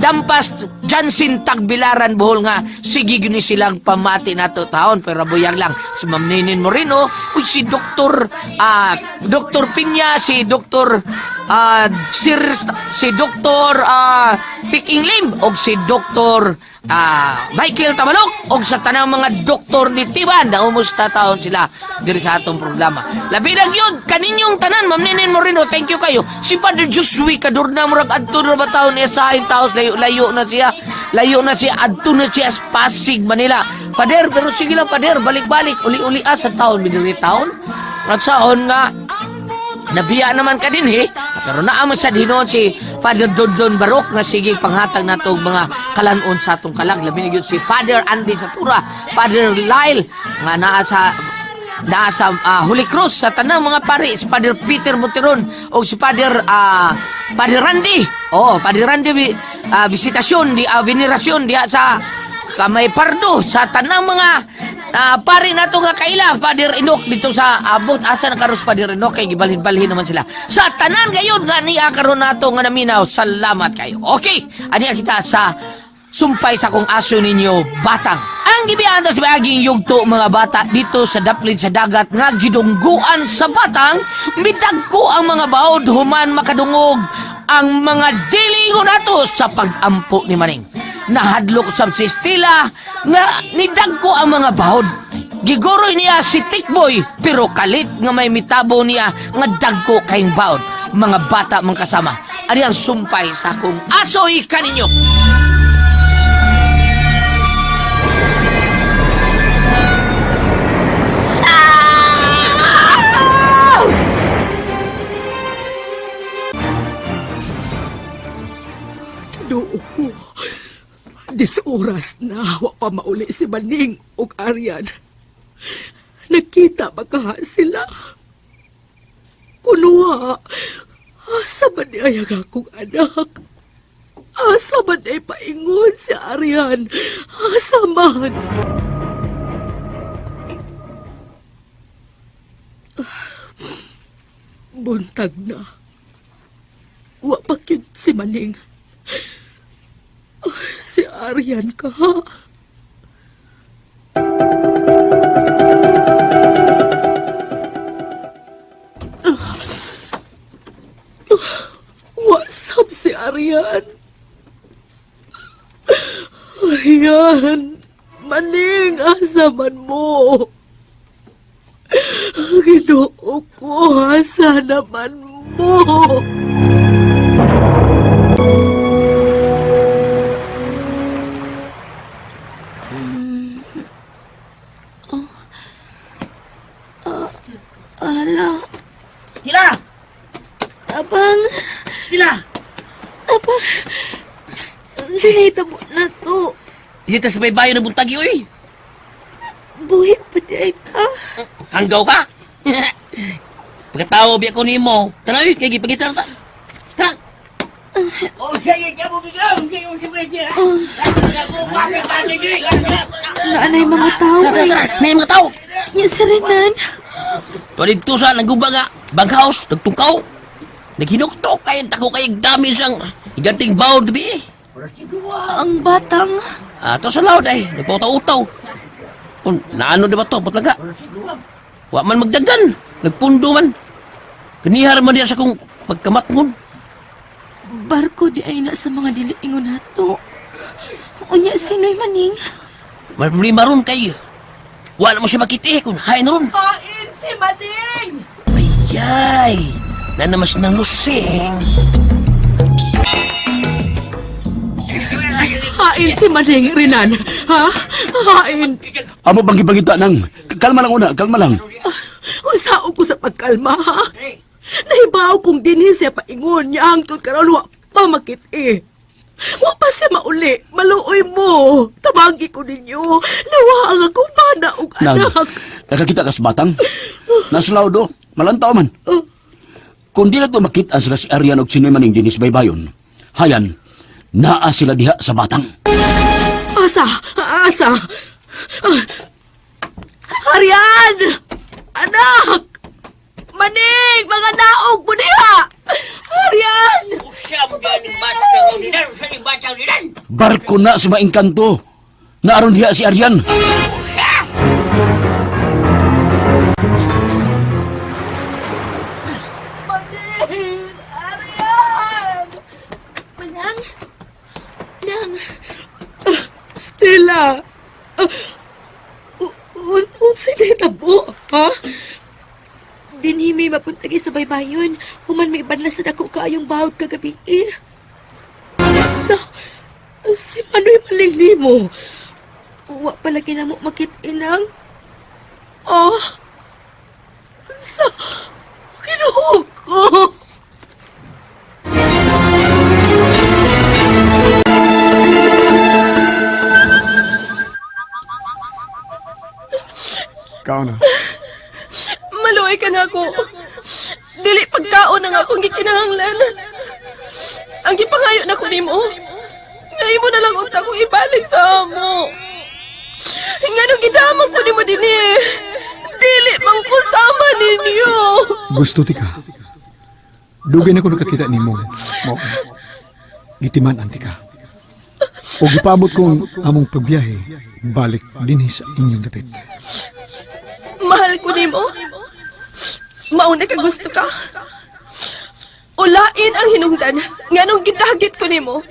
Dampas Johnson Tagbilaran Bohol nga sige gyud ni silang pamati nato taon pero buyag lang si Ma'am Ninin Moreno uy si Dr. Dr. Pinya, si Dr. Sir, si Dr. Piking Lim og si Dr. Michael Tamalok og sa tanang mga doktor ni Tiban na umusta taon sila diri sa atong programa. Labi na gyud kaninyong tanan, Ma'am Ninin Moreno, thank you kayo. Si Father Josue Kadurna murag adto na ba taon niya sa taos layo, layo na siya. Layo na siya adto na siya sa Pasig, Manila. Father, pero sige lang Father, balik-balik uli-uli sa taon midiri taon. At saon nga nabiya naman ka din eh. Pero naamon sa hinuon si Father Dondon Barok nga sige panghatag nato og mga kalanon sa atong kalag. Labi na gyud si Father Andy Satura, Father Lyle nga naa sa Holy Cross sa tanang mga pari si Father Peter Monteron o si Father Randy. Oh, Father Randy Visitasyon di Venerasyon diha sa Kamay Pardo sa tanang mga pari nato nga kaila Father Enoch dito sa abot asa na karon si Father Enoch kay gibalhin-balhin naman sila sa tanan gayon nga niya karon nato nga naminaw. Salamat kayo. Okay, ani kita sa sumpay sa kong aso ninyo batang ang gibiyaan sa baging yugto mga bata dito sa daplin sa dagat nga gidungguan sa batang midagko ang mga baod human makadungog ang mga dilingon nato sa pagampo ni Maning. Nahadlok sab si Stella nga nidagko ang mga bahod. Gigoroy niya si Tikboy pero kalit nga may mitabo niya nga dagko kayong baod. Mga bata mang kasama. Ani ang sumpay sa akong asoy kaninyo. Ginoo ko. Dis oras na, wa pa mauli si Maning ug Aryan. Nakita ba kaha sila? Kunuha, asa man di ay ang akong anak? Asa man ay paingon si Aryan? Asa man? Buntag na. Wa pa gyud si Maning. Si Aryan ka, ha? Wasap si Aryan. Aryan, maning asa man mo. Ginoo ko, asa naman mo. Ala, Stella! tabang, Stella! tabang. Dinahitabo na to. Dito sa may bayo ng buntagi, uy! Buhi pa di ay ta. Hanggaw ka! Pagkatao, biya ko nimo. Tara, uy! Kaya gipagita na ta. Tara! Naanay mga tao Tara, tara, ay. tara! Nay, mga tao! Nya si Renan. Tuwa dito sa naguba nga, banghouse, nagtungkaw. Naghinuktok kay tako kay dami sang higanting bawd gabi eh. Ang batang. Ah, to sa laod ay, nagpautaw-utaw. Kung naano na ba to, patlaga. Wa man magdagan, nagpundo man. Kanihar man diya sa kong pagkamatngon. Barko di ay na sa mga diliingon nato. Unya sino'y maning. May problema ron kay. Wala mo siya makita eh, kung hain ron. Hain si Maning! Ayay, nanamas ng lusing. Hain si Maning, Renan. Ha? Hain. Amo bang gipangita nang? Kalma lang una, kalma lang. Usao ko sa pagkalma, ha? Nahibaw kong dinhi siya paingon niya hangtod karon wa pa makit-i. Wa pa siya mauli. Maluoy mo. Tabagi ko ninyo. Nawa ang akong bana ug Nang, anak. nakakita ka sa batang? Naslaw do, malantaw man. Kung di na to makita sila si Arian og sinoy maning dinis baybayon, hayan, naa sila diha sa batang. Asa! Asa! Ah. Arian! Anak! Maning! Mga naog mo diha! Arian! Usam yan batang ulinan, usam yung batang ulinan. Barko na si maengkanto. Naaron diha si Aryan. Usa! Maning! Arian! Manang? Nang, Stella! Unsay nahitabo, ha? Dinhi may mapuntagi sa baybayon. Human may banla sa dako kaayong bawod kagabi. Eh. Sa si Manoy maling nimo. Wa palagi na mo makit-inang. Ah. Sa Ginoo ko. Kaon na. Maluoy ka na ako. Dili pagkaon ang akong gikinahanglan. Ang gipangayo na ko nimo. Nga imo na lang unta ko ibalik sa amo. Nganong gidamag ko nimo dinhi. Dili man ko sama ninyo. Gusto ti ka. Dugay na ko nakakita nimo. Mao. Gitiman anti ka. O gipaabot ko ang among pagbiyahe, balik dinhi sa inyong dapit. Mahal ko nimo. Mauna ka gusto ka. Ulain ang hinungdan nganong gidagit ko nimo.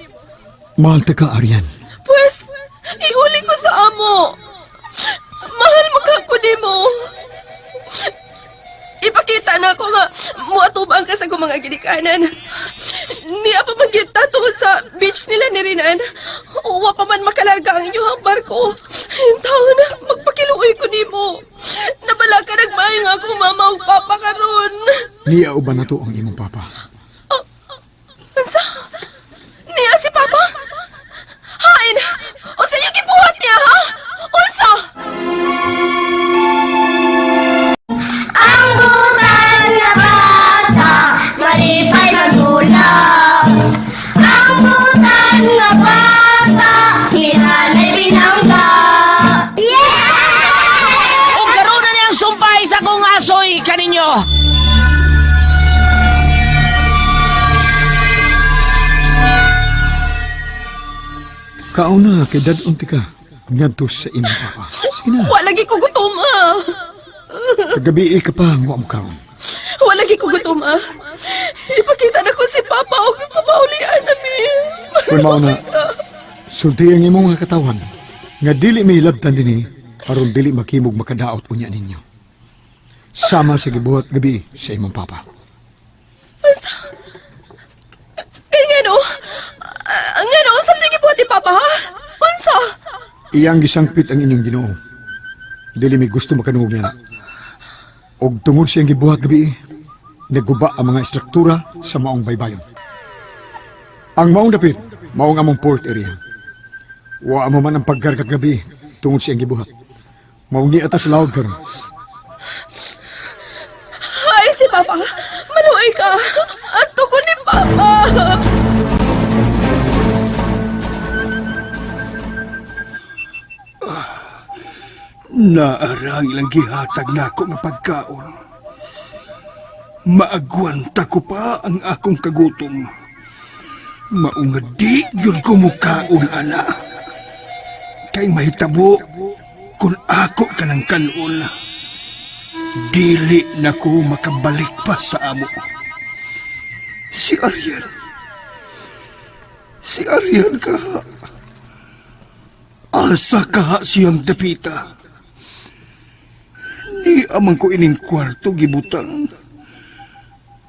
Mahal ta ka, Arian. Pwes, iuli ko sa amo. Mahal mo ka ko nimo. Ipakita na ako nga muatubang ka sa akong mga ginikanan. Niya pa man kita tungod sa beach nila ni Rinan. Uwa pa man makalarga ang inyong barko. Taon na, magpakiluoy ko nimo. Nabala ka nagmayo nga akong mama ug papa karon. Niya uban na to ang imong papa. Unsa? Niya si papa? Hain! O sa inyo gibuhat niya, ha? Unsa? Ang butan nga bata, malipay magdulak. Ang butan nga bata, hinanay binangga. Yeah! O karon na niyang sumpay sa kong asoy kaninyo. Kaon na, kay dad-on ti ka. Ngadto sa imong papa. Sige na. Wala lagi ko gutom, ah. Kagabi ka pa ang wa mo kaon. Wala lagi ko gutom, ah. Ipakita na ko si Papa o ipapaulian na mi. Kung mao na, sulti ang imong mga katawan nga dili may hilabtan dinhi aron dili makimog makadaot unya ninyo. Sama sa gibuhat gabi sa imong papa. Unsa? Kay ngano? Ah, ngano usap ni gibuhat ni Papa, ha? Unsa? Iyang gisangpit ang inyong Ginoo. Dili may gusto makanungog niya. Og tungod siyang gibuhat gabi, naguba ang mga istruktura sa maong baybayon. Ang maong dapit, maong among port area. Wa mo man ang pagkarga gabi tungod siyang gibuhat. Maong ni atas laod karon. Hain si Papa. Maluoy ka. Ato ko ni Papa. Naarang ilang gihatag nako nga pagkaon. Maagwanta ko pa ang akong kagutom. Maunga di yun ko mukaon, ana. Kay mahitabo kung ako ka ng kanon. Dili na ko makabalik pa sa amo. Si Ariel. Si Ariel ka. Asa ka siyang dapita. Ni amang ko ining kwarto gibutang.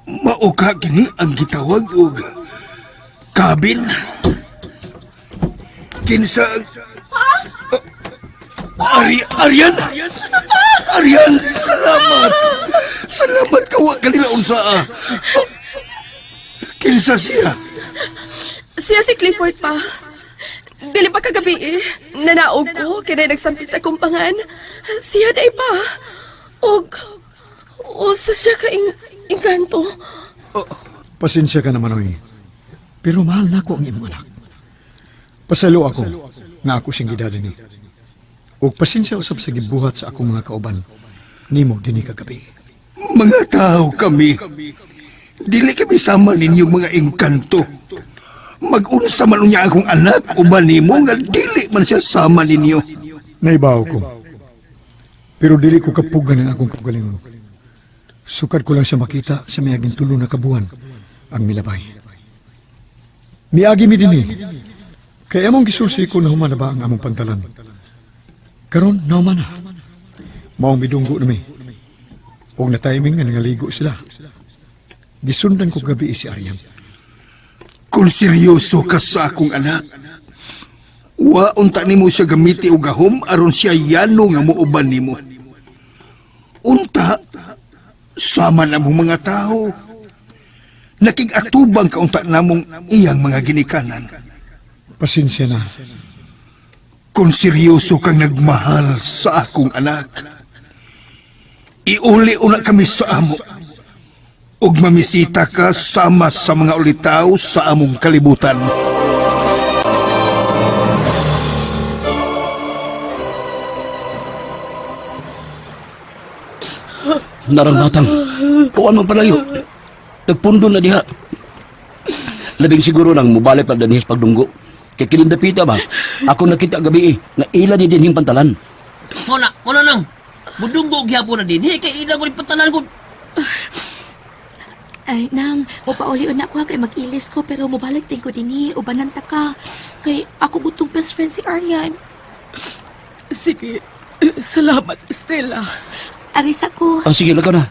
Mauka kini ang gitawag og kabin. Kinsa ang- Ari Arian! Arian, salamat. Salamat ka wa kanila unsa. Ah. Kinsa siya? Siya si Clifford pa. Dili pa kagabi eh. Nanaog ko, kinay nagsampit sa kumpangan. Siya day pa. Og, usa siya ka engkanto. Pasensya ka naman, oy. Pero mahal na ko ang imong anak. Pasalo ako nga ako siyang gidad ni. Og pasensya usab sa gibuhat sa akong mga kauban. Nimo dinhi kagabi. Mga tao kami. Dili kami sama ninyong mga engkanto. Mag-unsa man unya akong anak uban nimo nga dili man siya sama ninyo. Naibaw ko. Pero dili ko kapugan ang akong kagalingon. Sukad ko lang siya makita sa miaging tulo na kabuan ang milabay. Miagi mi dinhi. Kay among gisusi ko nahuman na ba ang among pantalan. Karon nahuman na. Maong midunggo na mi. Og na timing nga nangaligo sila. Gisundan ko gabi si Arian. Kung seryoso ka sa akong anak, wa unta nimo siya gamiti og gahom aron siya yano nga muuban nimo. Unta sama namong mga tao. Nakig-atubang ka unta namong iyang mga ginikanan. Pasensya na. Kung seryoso kang nagmahal sa akong anak, iuli una kami sa amo. Ug mamisita ka sama sa mga ulitaw sa among kalibutan. Narang batang. Kuan man palayo. Nagpundo na diha. Labing siguro nang mubalik pa dinhi sa pagdunggo. Kay kining dapita ba? Ako nakita gabi eh, nga ila ni dinhing pantalan. Muna, muna nang. Mudunggo gyapon na din. Hey, kay ila ko ni pantalan ko. Ay, nang, mupauli na ko ha, kay mag-ilis ko, pero mubalik din ko dinhi, ubanan ta ka. Kay ako gutong best friend si Aryan. Sige, salamat, Stella. Aris ako. Ah, sige, lakaw na.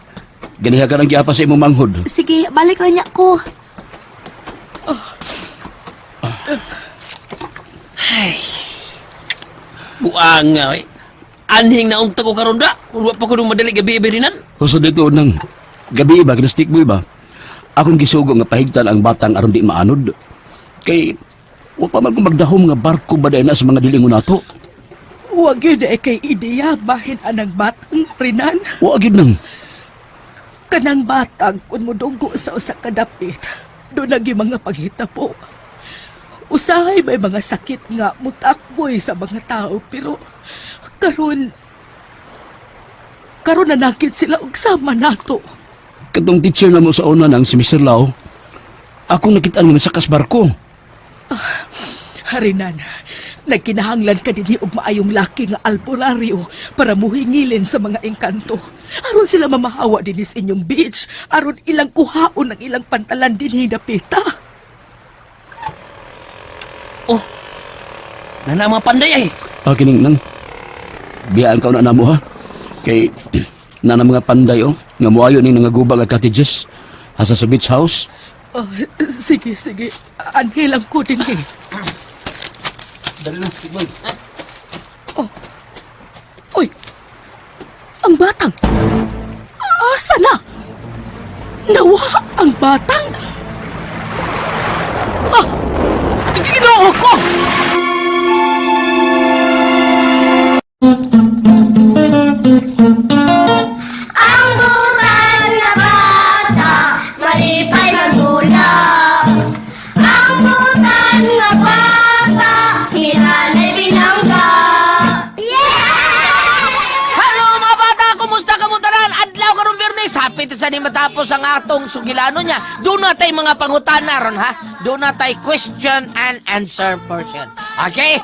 Ganiha ka ng giapa sa imong manghod. Sige, balik ra niya ko. Buang nga, eh. Anhing na unta ko karon da. Kung wa pa ko nung madali gabi iberinan. Husod dito nang gabi ba, kinastik mo ba? Akong gisugo nga pahigtan ang batang aron di maanod. Kay, wa pa man kung magdahom nga barko ba dahil na sa mga dilingon nato. Huwag yun eh kay ideya bahin anang batang rinan. Wa gyud nang. Kanang batang kung mudunggo sa usa ka dapit, doon lagi mga panghitabo. Usahay may mga sakit nga mutakboy sa mga tao pero karon karon nanakit sila og sama nato. Katong teacher na mo sa una nang si Mr. Lau, akong nakitaan nga misakas barko. Harinan, nagkinahanglan ka dinhi og maayong laki nga albularyo para muhingilin sa mga engkanto. Aron sila mamahawa dinhi sa inyong beach, aron ilang kuhaon ang ilang pantalan dinhi dapita. Oh. Nana mga panday ay. Ah, kining nang. Biyaan ka na namo ha. Kay nana mga panday oh, nga moayo ning nangaguba nga cottages asa sa beach house. Oh, sige, sige. Anhilang ko dinhi. Dali na, tigman. Oh. Uy! Ang batang! Asa na? Nawa ang batang? Ah! Ginoo ko! Ang butan na bata, malipay magdulak. Ang butan na bata, hinanay binangga. Yeah! Hello mga bata, kumusta ka mo tanan? Adlaw karon Biyernes, hapit sa ni matapos ang atong sugilano niya. Doon na tay mga pangutana ron ha. Doon na tay question and answer portion. Okay?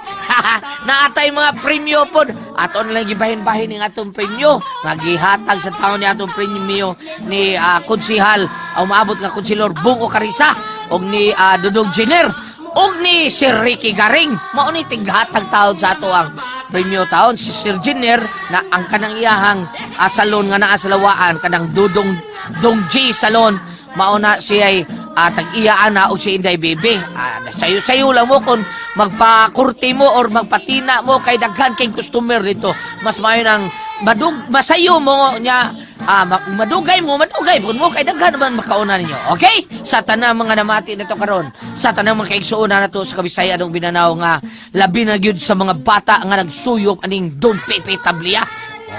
Naatay mga premyo pod. Ato na lang gibahin-bahin ang atong premyo. Nga gihatag sa taon ni atong premyo ni konsihal, umaabot nga konsilor Bong Ocarisa og ni Dudong Jenner og ni Sir Ricky Garing. Mao ni tighatag taon sa ato ang premyo taon si Sir Jenner na ang kanang iyahang salon nga naa sa lawaan kanang Dudong Dong G Salon mao na siya'y tag-iya ana og si Inday Bebe. Sayo-sayo lang mo kung magpakurti mo or magpatina mo kay daghan kay customer dito. Mas maayo nang madug masayo mo niya madugay mo madugay pud mo kay daghan naman makauna ninyo. Okay? Sa tanang mga namati nato karon, sa tanang mga kaigsuonan nato sa Kabisaya adong Binanaw nga labi na gyud sa mga bata nga nagsuyop aning Don Pepe Tablia.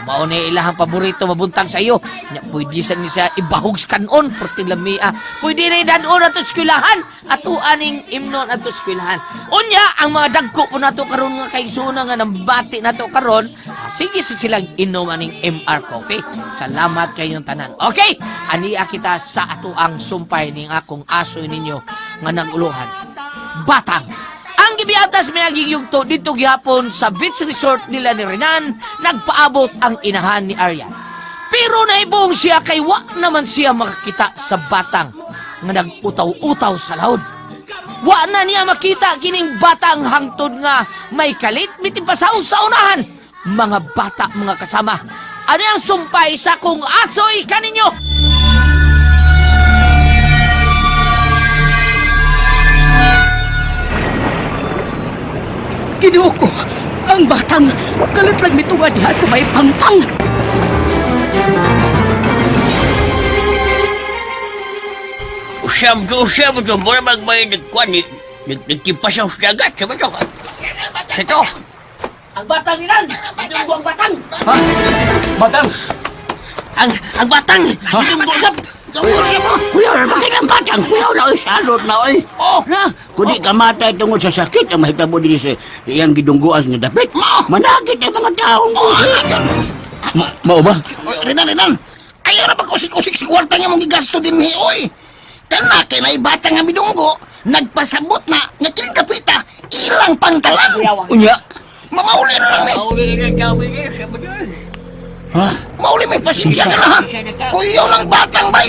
Mao ni ilahang paborito mabuntag sa iyo. Nya pwede sa ni siya ibahog sa kanon perti lamia. Pwede na idanon ato eskwelahan. Ato aning imnon ato eskwelahan. Unya ang mga dagko po nato karon nga kaigsoona nga nambati nato karon, sige sa silang inom aning MR coffee. Salamat kayong tanan. Okay, ania kita sa ato ang sumpay ning akong aso ninyo nga naguluhan. Batang. Ang gibiatas may yugto dito gihapon sa beach resort nila ni Renan, nagpaabot ang inahan ni Aryan. Pero naibong siya kay wa naman siya makakita sa batang nga nag-utaw-utaw sa laod. Wa na niya makita kining batang hangtod nga may kalit mitimpasaw sa unahan. Mga bata, mga kasama, ano ang sumpay sa kung asoy kaninyo? Ginoo ko, ang batang kalit lang mitunga diha sa may pangpang. Usam to, usam to. Mura magmay nagkuhan. Nagtimpasaw sa dagat. Sa to. Sa to. Ang batang ilan! Ang batang! Ha? Batang! Ang batang! Dunggo sa... Dunggo sa mo! Kuya, bakit ang batang? Kuya, na, oy, salot na, oy. Oh! Na, kundi kamatay tungod sa sakit ang mahitabo din sa iyang gidungguan nga dapit. Managit ang mga taong. Oh, Mao ba? Oy, Renan, Renan! Ayaw na pagkusik-kusik si kwarta nga mong gigasto din ni, oy! Kana kay na ibata nga midunggo, nagpasabot na nga kining kapita, ilang pangtalan! Unya. Mamauli na lang ni! Ha? Mauli may pasensya ka na ha! Kuyaw ng batang bay!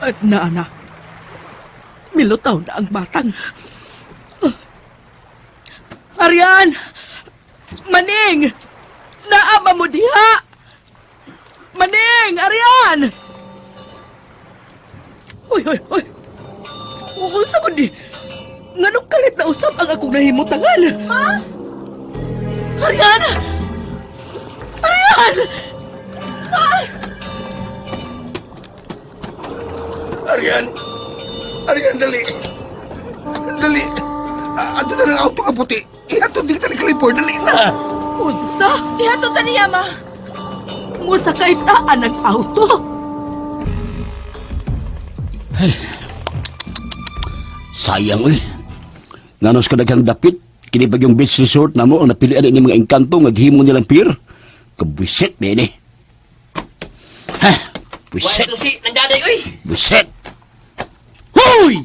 At na, anak. Milutaw na ang batang. Arian! Maning! Naama mo diha! Maning! Arian! Uy, uy, uy! Unsa ko di? Nganong kalit na usap ang akong nahimutangan? Ma? Arian! Arian! Arian! Arian, dali! Dali! Ato na ng auto nga puti. Ihatod din kita ni Clifford. Dali na! Unsa? Ihatod ta niya, ma. Musakay ta anang auto? Sayang, oy. Nganos ka daghang dapit, kini pag yung beach resort na mo, ang napilian ni mga engkanto, nga gihimo nilang pier. Kabwisit, nene. Ha? Bwisit. Wala to si Nangdaday, oy! Buset! Hoy!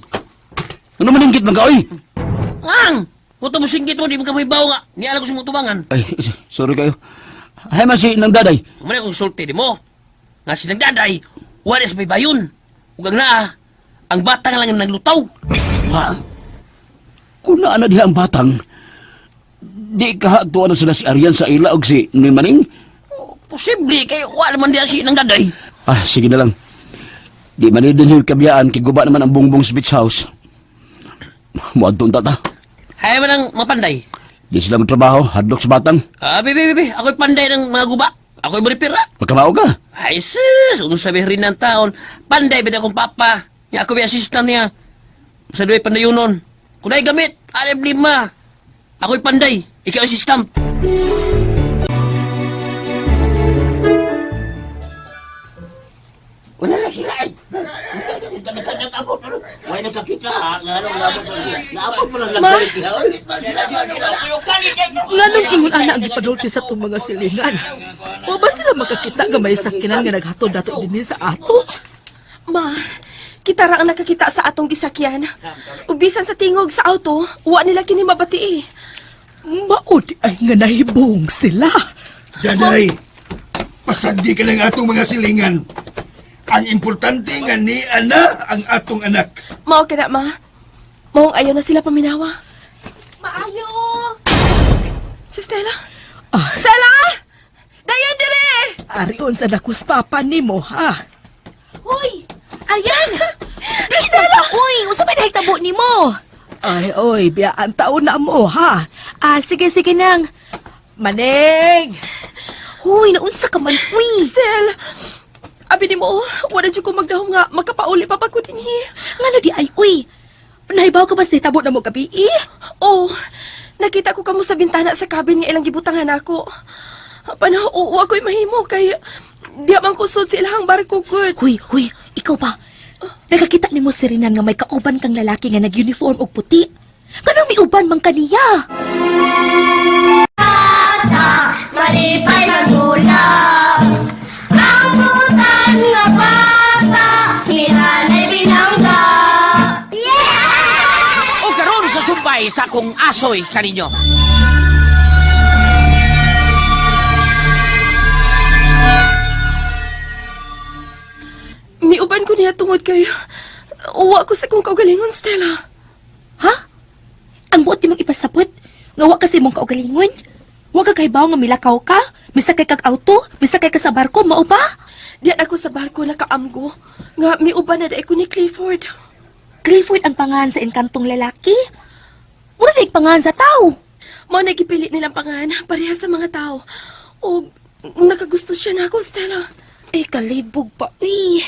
Ano maningkit man ka, oy? Ang! Muto mo singgit mo, di mo ka may bawa nga. Ni alam ko sa mong tubangan. Ay, sorry kayo. Hay man si nang daday. Muna kong sulti di mo. Nga si Nangdaday, wala sa may bayon. Ug ang naa, ang batang lang ang naglutaw. Ha? Kung naa na diha ang batang, di ka tuwa na sila si Arian sa ila og si Noy Maning? Posible kay wala man diya si Nangdaday. Ah, sige na lang. Di man din yung kabiyaan, kay guba naman ang bungbong sa beach house. Muadtong tata. Hay man ang mapanday. Di sila magtrabaho, hadlok sa batang. Ah, bebe, bebe, ako'y panday ng mga guba. Ako'y maripira. Magkamao ka. Ay, sus! Unong sabi rin ng taon, panday ba akong papa? Nga ako may assistant niya. Sa duwi pandayunon. Kung na'y gamit, alib lima. Ako'y panday, ikaw assistant. Wala na sila eh. Wala nagkakita ha. Naabot mo lang Ma? Nganong ingon ana ang gipadulti sa itong mga silingan? O ba sila makakita nga may sakinan nga naghatod nato dinhi sa ato? Ma, kita ra ang nakakita sa atong gisakyan. Ug bisan sa tingog sa auto, wa nila kini mabati eh. Mao di ay nga nahibong sila. Daday! Pasagdi ka ng atong mga silingan. Ang importante nga ni Ana ang atong anak. Mao ka na, ma. Maong ayaw na sila paminawa. Maayo! Si Stella? Ah. Stella! Dayon dire! Arion sa dakos papa nimo ha. Hoy! Arian! Stella! Uy, usa pa nahitabo nimo? Ay oy, biyaan taon na mo ha. Ah, sige sige nang. Maning! Hoy, naunsa ka man uy. Sel! Abi nimo, oh, wala jud ko magdahom nga makapauli pa pa ko dinhi. Ngano di ay uy. Nahibaw ka ba sa hitabo na mo gabi eh? Oh, nakita ko kamo sa bintana sa cabin nga ilang gibutangan ako. Panaw, oo, ako'y mahimo kay di man kusod sa ilang barko gud. Huy, huy, ikaw pa. Nakakita nimo si Renan nga may kauban kang lalaki nga nag-uniform og puti. Kanang miuban man kaniya. Malipay magulap. Ang butan nga bata, hinanay binangga. Yeah! O karon sa sumbay sa akong asoy kaninyo. Miuban ko niya tungod kay uwa ko sa kong kaugalingon, Stella. Ha? Ang buot nimong ipasabot nga wa kasi mong kaugalingon. Wa ka kahibaw nga milakaw ka, misakay kag auto, misakay ka sa barko, mao ba? Diyan ako sa barko nakaamgo nga miuban na dai ko ni Clifford. Clifford ang pangan sa engkantong lalaki. Mura na pangan sa tao. Mao na gipili nilang pangan pareha sa mga tao. Og nakagusto siya na ako, Stella. Eh, kalibog pa, uy.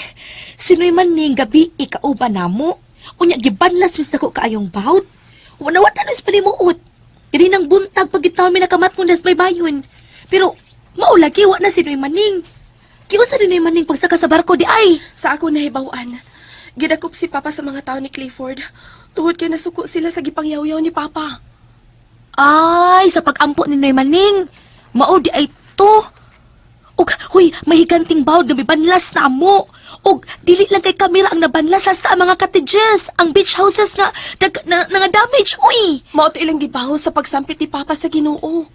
Sino'y man ning gabi, ikauban namo. Unya, gibanlas mis ako kaayong baut. Wala wata nus panimuot. Gani nang buntag pag itaw mi nakamat ko nas baybayon. Pero, maulagi, wa na sino'y maning. Kiunsa din maning pagsaka sa barko di ay. Sa ako nahibaw-an, gidakop si Papa sa mga tao ni Clifford. Tungod kay nasuko sila sa gipangyaw-yaw ni Papa. Ay, sa pagampo ni Noy Maning. Mao di ay to. Og, huy, may higanting bawd na mibanlas na amo. Og, dili lang kay kamera ang nabanlas hasta ang mga cottages, ang beach houses nga, dag, na, na, nga damage, uy. Mao to ilang gibaho sa pagsampit ni Papa sa Ginoo.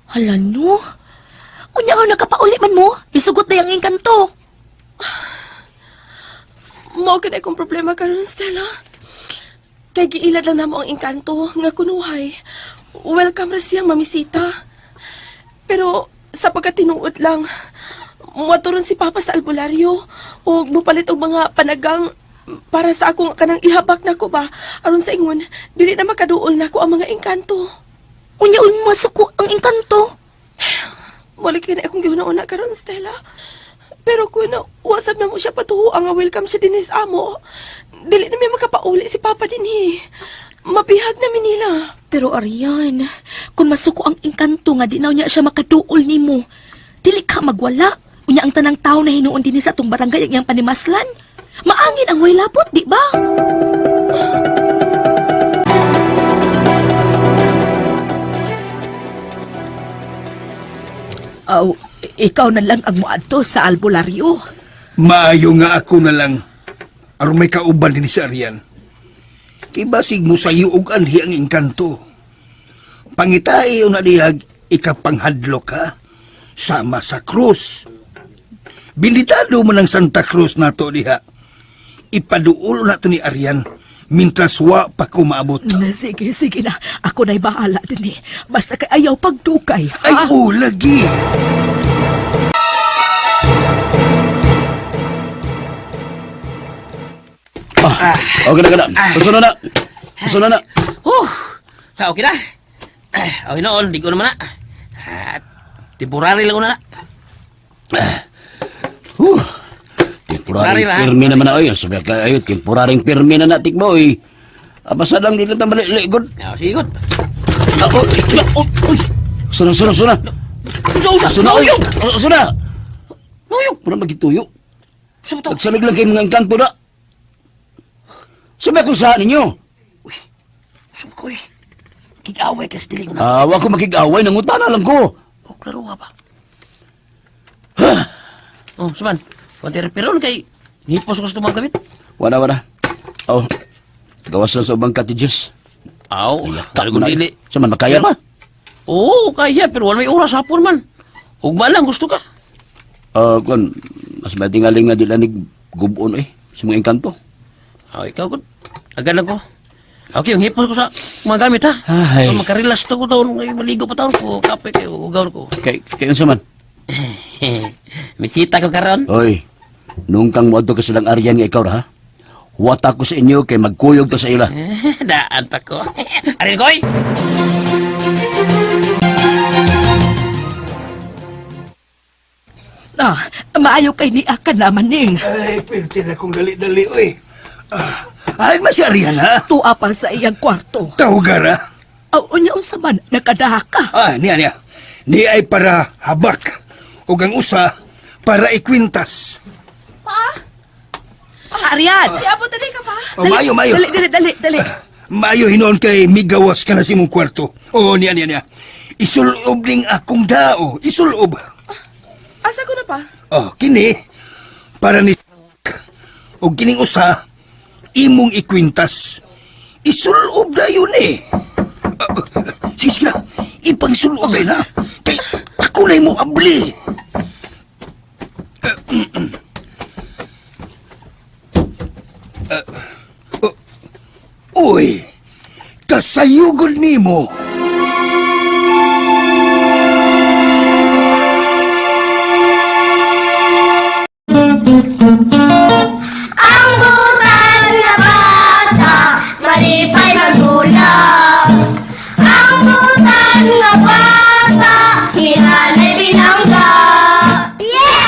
Hala no. Unya nga nakapauli man mo, bisugot na yung engkanto. Mao gid akong problema karon, Stella. Kay giilad lang namo ang engkanto nga kunuhay. Welcome ra siyang mamisita. Pero sa pagkatinuod lang, muadto ron si Papa sa albularyo ug mopalit og mga panagang para sa akong kanang ihabak nako ba aron sa ingon dili na makaduol nako ang mga engkanto. Unya un masuko ang engkanto. Wala kay na akong gihuna-una karon, Stella. Pero kung na, wasap na mo siya patuho ang welcome siya din sa amo. Dili na may makapauli si Papa din eh. Mabihag na nila. Pero Arian, kung masuko ang engkanto nga di na niya siya makaduol nimo, dili ka magwala. Unya ang tanang tao na hinuon dinhi sa atong barangay ang iyang panimaslan. Maangin ang way labot, di ba? Aw, ikaw na lang ang muadto sa albularyo. Maayo nga ako na lang. Aron may kauban din si Arian. Kay basig mo sayo og anhi ang engkanto. Pangitai o na dihag ikapanghadlok ka sama sa krus. Binditado man ang Santa Cruz nato diha. Ipaduol na to ni Arian mintras wa pa ko maabot. Na, sige, sige na. Ako na'y bahala din eh. Basta kay ayaw pagdukay, Ay, ha? oh, lagi. Ah, okay na ka na. Susunod na. Susunod na. Huh! Sa okay na. Ah, okay noon, di ko naman na. Ah, temporary lang ko na na. Huh. Temporaring Temporary na. pirmi naman na oy. Sabi ka ayo, temporaring pirmi na natik mo oy. Basta lang dito ta mali good. Ah, sige, good. Ah, oh, oh, uy. Suna, suna, suna. Suna, oy. Suna. Nuyog! Mura magituyo. Sa to? Nagsalig lang kay mga engkanto na. Sabi ko sa ninyo. Sa ko eh. Kikaway kasi dili ko na. Ah, wa ko makig-away, nangutana lang ko. Oh, klaro ka ba? Oh, suman. Konti repiron kay nipos ko sa tumang gamit. Wala, wala. Oh, gawas lang sa ubang cottages. Aw, Tak kung dili. Sa man, makaya ba? Oo, kaya pero wala may oras hapon man. Ugma lang gusto ka. Ah, kung mas matingaling nga di lang gubon eh, sa mga engkanto. Ah, ikaw gud. Agad lang ko. Okay, yung hipos ko sa mga gamit ha. Ay. So, makarelax to ko taon, ngayon maligo pa taon ko, kape kayo, ugaw ko. Kay, kay unsa man? Misita ko karon. Oy, nung kang moadto ka silang Aryan nga ikaw ra, ha? Wata ko sa inyo kay magkuyog ta sa ila. Daan pa ko. Arin koy. Ah, maayo kay ni ka na maning. Ay, pinti na kong dali-dali, oy. Ah, Ay, man si Arian, ha? Tuwa pa sa iyang kwarto. Tawgara. Aw, unya unsa man, nakadaha ka. Ah, niya, niya. Ni ay para habak. Ug ang usa para ikwintas. Arian! Di abot dali ka pa. Oh, maayo, maayo. Dali, dali, dali, dali. Maayo hinoon kay migawas ka na sa imong kwarto. Oo, niya, niya, niya. Isulob ning akong dao. Isulob. Asa ko na pa? Oh, kini para ni og kining usa imong ikwintas. Isulob na yun eh. Ah, sige, sige na. Ipangsulob na. Kay ako na imo abli. Ah, oh, uy, kasayugod nimo. Ang butan nga bata, malipay magdula. Ang butan nga bata, hinanay binangga. Yeah!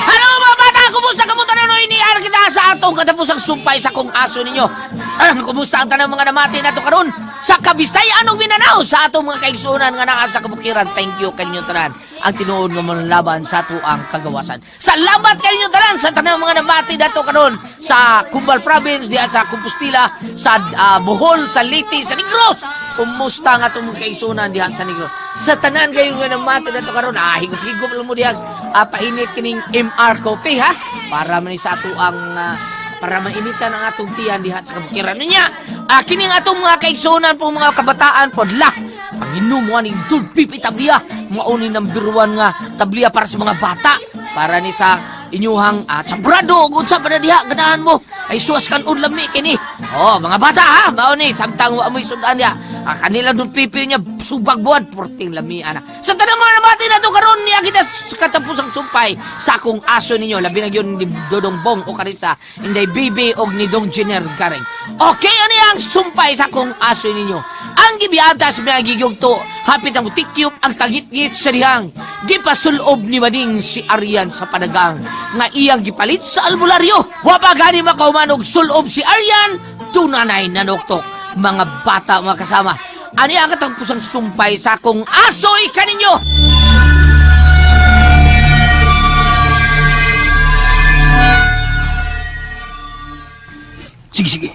Hello mga bata! Kumusta kamo tanan oy ni kita sa atong katapusang sumpay sa kong aso ninyo. Ah, kumusta ang tanang mga namati nato karon sa Kabisayan ug Mindanao sa atong mga kaigsuonan nga naa sa kabukiran. Thank you kaninyo tanan. Ang tinuod nga manlaban sa atuang kagawasan. Salamat kaninyo tanan sa tanang mga namati nato karon sa Cumbal Province, diha sa Compostela, sa Bohol, sa Leyte, sa Negros. Kumusta nga atong mga kaigsuonan diha sa Negros? Sa tanan gayon nga namati nato karon, higop-higop lang mo diha, painit kining MR coffee ha para man ni sa ato ang para mainitan ang atong tiyan diha sa kabukiran niya. Kining atong mga kaigsuonan po mga kabataan podla. Panginom mo aning dulpipi tabliya. Mao ni number one nga tabliya para sa mga bata. Para ni sa inyuhang chambrado ug unsa pa na diha ganahan mo ay suwas kan lami kini. Oh, mga bata ha, mao ni samtang wa mo'y sudan diha. Kanila dulpipi niya subag buwan porting lami ana. Sa tanang mga namati na to karon niya kita sa katapusang sumpay sa akong aso ninyo labi na gyud ni Dodong Bong o Karisa, Inday Bibi og ni Dong Jenner Garing. Okay, ano ang sumpay sa akong aso ninyo? Ang gibiata sa mga gigugto, hapit ang mutikyop ang kagitgit sa dihang. Gipasulob ni Maning si Arian sa panagang nga iyang gipalit sa albularyo. Wa pa gani makauman og sulob si Arian, tunanay nanuktok. Mga bata, mga kasama, ani ang katapusang sumpay sa akong asoy kaninyo? Sige, sige.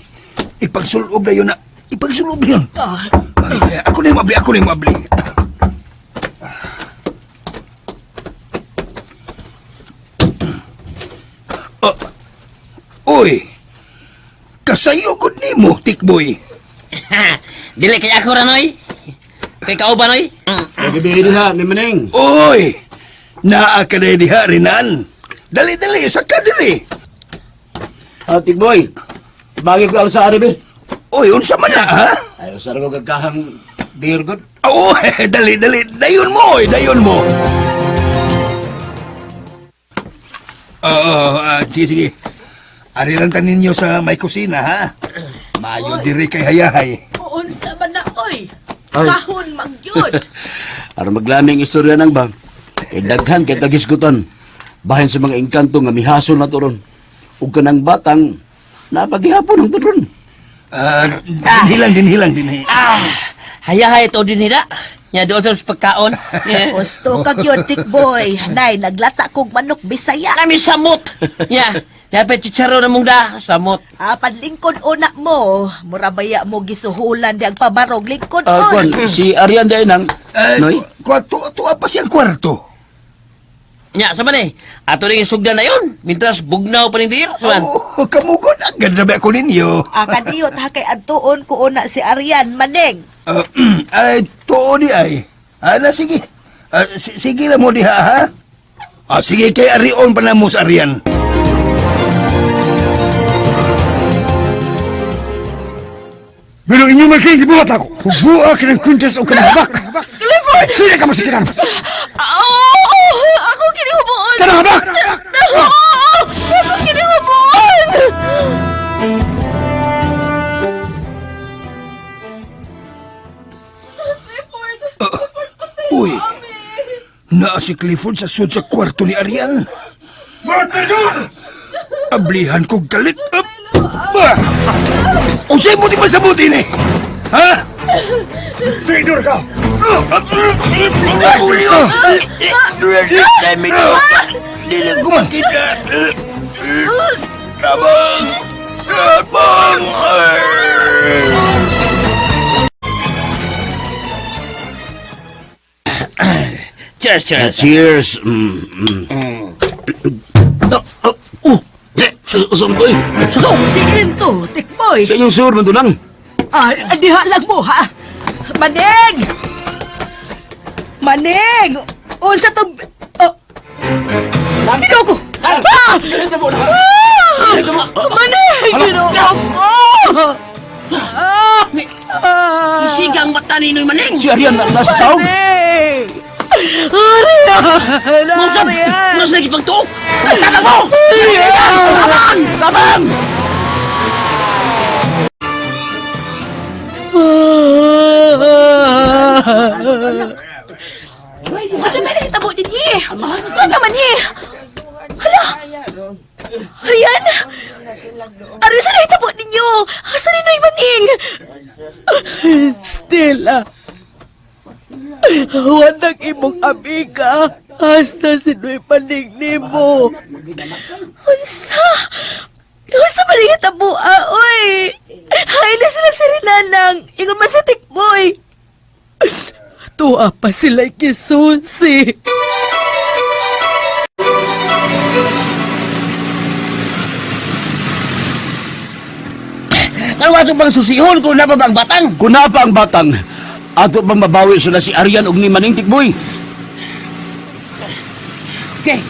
Ipagsulob na yun na. Ipagsulob na yun. Ay, ako na yung mabli, ako na yung mabli. Oh. Uy! Kasayugod nimo, tikboy. Dili kay ako ranoy. Kay kauban oy. Gabi diha ni Maning. Uy! Naa ka na diha, Rinan. Dali, dali, saka dali. Ah, Tikboy. Bagay ko sa arabi. Uy, unsa man na, ha? Ayaw sa ko gagahang beer good. Oo, dali, dali. Dayon mo, oy, dayon mo. Oo, sige, sige. Ari lang tanin ninyo sa may kusina, ha? Mayo diri kay hayahay. Unsa man na, oy. Ay. Kahon magyud. Aron maglaming istorya nang ba. Kay daghan kay tagisgutan. Bahin sa mga engkanto nga mihasol na turon. Ug kanang batang napagihapon ang turon. Ah, dinhilang, dinhilang, dinhi. Ah, hayahay to din nila. Nya doon sa pagkaon. Gusto ka gyud, Tikboy. Nay, naglata kog manok Bisaya. Nami samot. Nya, dapat chicharo na mong da, samot. Ah, panlingkod una mo. Mura baya mo gisuhulan di ang pabarog lingkod Ah, on. kwan, si Arian day nang Eh, Noy. tuwa pa siyang kwarto. Nya, sama ni. Ato rin sugdan na yun. Mintras bugnaw pa ning beer. Saman. Oh, kamugod, agad na ba ako ninyo? Ah, kadiyot ha kay adtuon ko una si Arian Maneng. Ah, ay, tuo di ay. Ah, na, sige. Ah, sige lang mo diha, ha? Ah, sige, kay Arion pa na mo sa Arian. Pero inyo man kayo gibuhat ako. Hugua ka ng kuntas o kanabak. Clifford! Sila ka masakiran. Oo! Ako kinihubuon! Kanang habak! Oo! Ako kinihubuon! Clifford! Uy, naa si Clifford sa sud sa kwarto ni Arian. Matador! Ablihan ko galit. Up. Ba! Unsay mo di ba sabuti ni? Ha? Traidor ka! Dili ko makita. Tabang! Tabang! Cheers, cheers. Cheers. Mm. Oh, oh, oh. Eh, sa to eh. Ikaw, diin to, tikboy. Sa inyong sur, man to lang. Ah, diha lang mo, ha? Maning! Maning! Unsa to? Oh. Ginoo ko! Ah! Ah! Maning! Ginoo ko! Ah! Ah! Sigang mata ni Noy Maning. Si Arian na nasa sahog. Maning! Arian! Musab! Arian! Mas lagi pang tuok! Tabang mo! Tabang! Tabang! Unsa may nahitabo dinhi? Ano man ni? Hala! Arian! Ano sa nahitabo ninyo? Asa ni Noy Maning? Stella, wanag imong amiga hasta si Noy Maning nimo. Unsa? Unsa man nahitabo, ah, oy? Hay na sila si Rinanang. Ingon man sa tikboy. Tuwa pa sila kisusi. Ano ato bang susihon kung napa ba ang batang? Kung naa pa ang batang, ato pang mabawi sila si Arian og ni Maning Tikboy. Okay.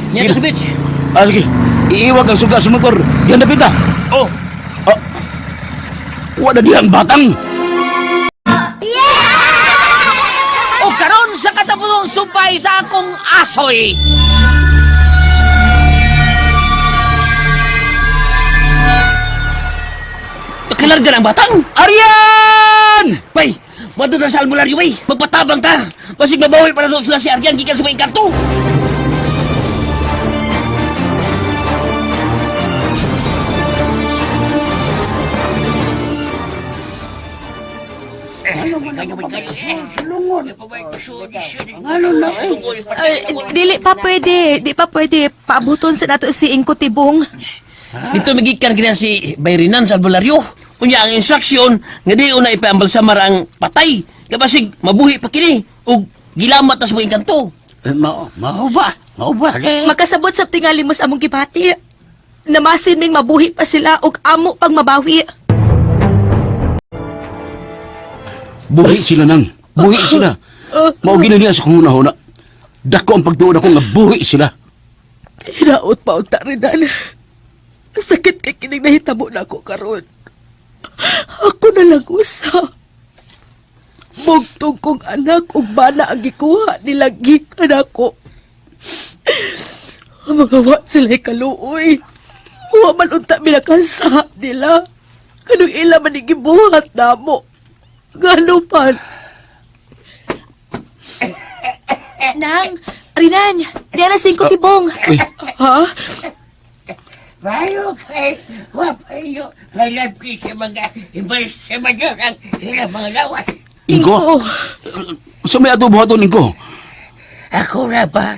Niya to sa beach. Ah, sige. Iiwag ang suga sa motor. Yan na pita. Oh. Ah, wala diha ang batang. O karon sa katapusong supay sa akong asoy. Pagkalarga ng batang. Arian! Bay, wato na sa albularyo, bay. Magpatabang ta. Basig mabawi para doon sila si Aryan gikan sa may kanto. Ay, dili pa pwede, di pa pwede. Paabuton sa nato si Ingko Tibong. Dito magikan kina si Bayrinan sa albularyo. Unya ang instruction nga di una ipaambalsamar ang patay. Kabasig mabuhi pa kini ug gilamat na sa mga kanto. Eh, mao, mao ba? Mao ba? Eh. Makasabot sa tingali mo sa among gibati. Namasin ming mabuhi pa sila ug amo pang mabawi. Buhi sila nang. Buhi sila. Mao gina niya sa kong hunahuna. Dako ang pagtuon ako nga buhi sila. Hinaot pa ang tarinan. Sakit kay kining nahitabo na ako karon. Ako na lang usa. Mugtong kong anak ug bana ang gikuha nila gikan ako. Ang mga wa sila'y kaluoy. Wa man unta minakasa nila. Kanong ila man ni gibuhat namo. Ngano man. Nang, Rinan, diya na si Ingko Tibong. Uy, Ha? Bayo kay wapayo malapit sa mga imbalsamador ang ilang mga lawas. Ingko. Sa may ato buhaton, Ingko? Ako na ba?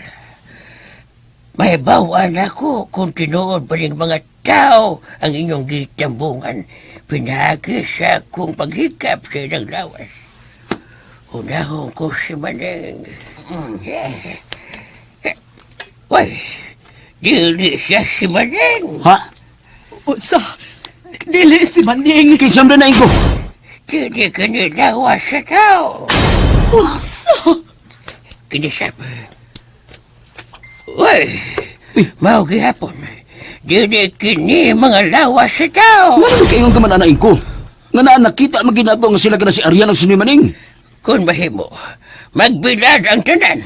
May bawaan ako kung tinuod pa rin mga tao ang inyong gitambungan. Pinagi sa akong paghikap sa ilang lawas. Unahon ko si Maneng. Yeah. Uy, dili siya si Maneng. Ha? Unsa? Dili si Maning. Kinsam na, Ingko. Dili ka ni lawas sa tao. Unsa? Kinisap. Uy, mao gihapon. Dili kini mga lawas sa tao. Ngano kay ingon ka man ana, Ingko? Nga naa nakita man ginato nga sila kana si Arian og si ni Maning. Kung mahimo, magbilad ang tanan.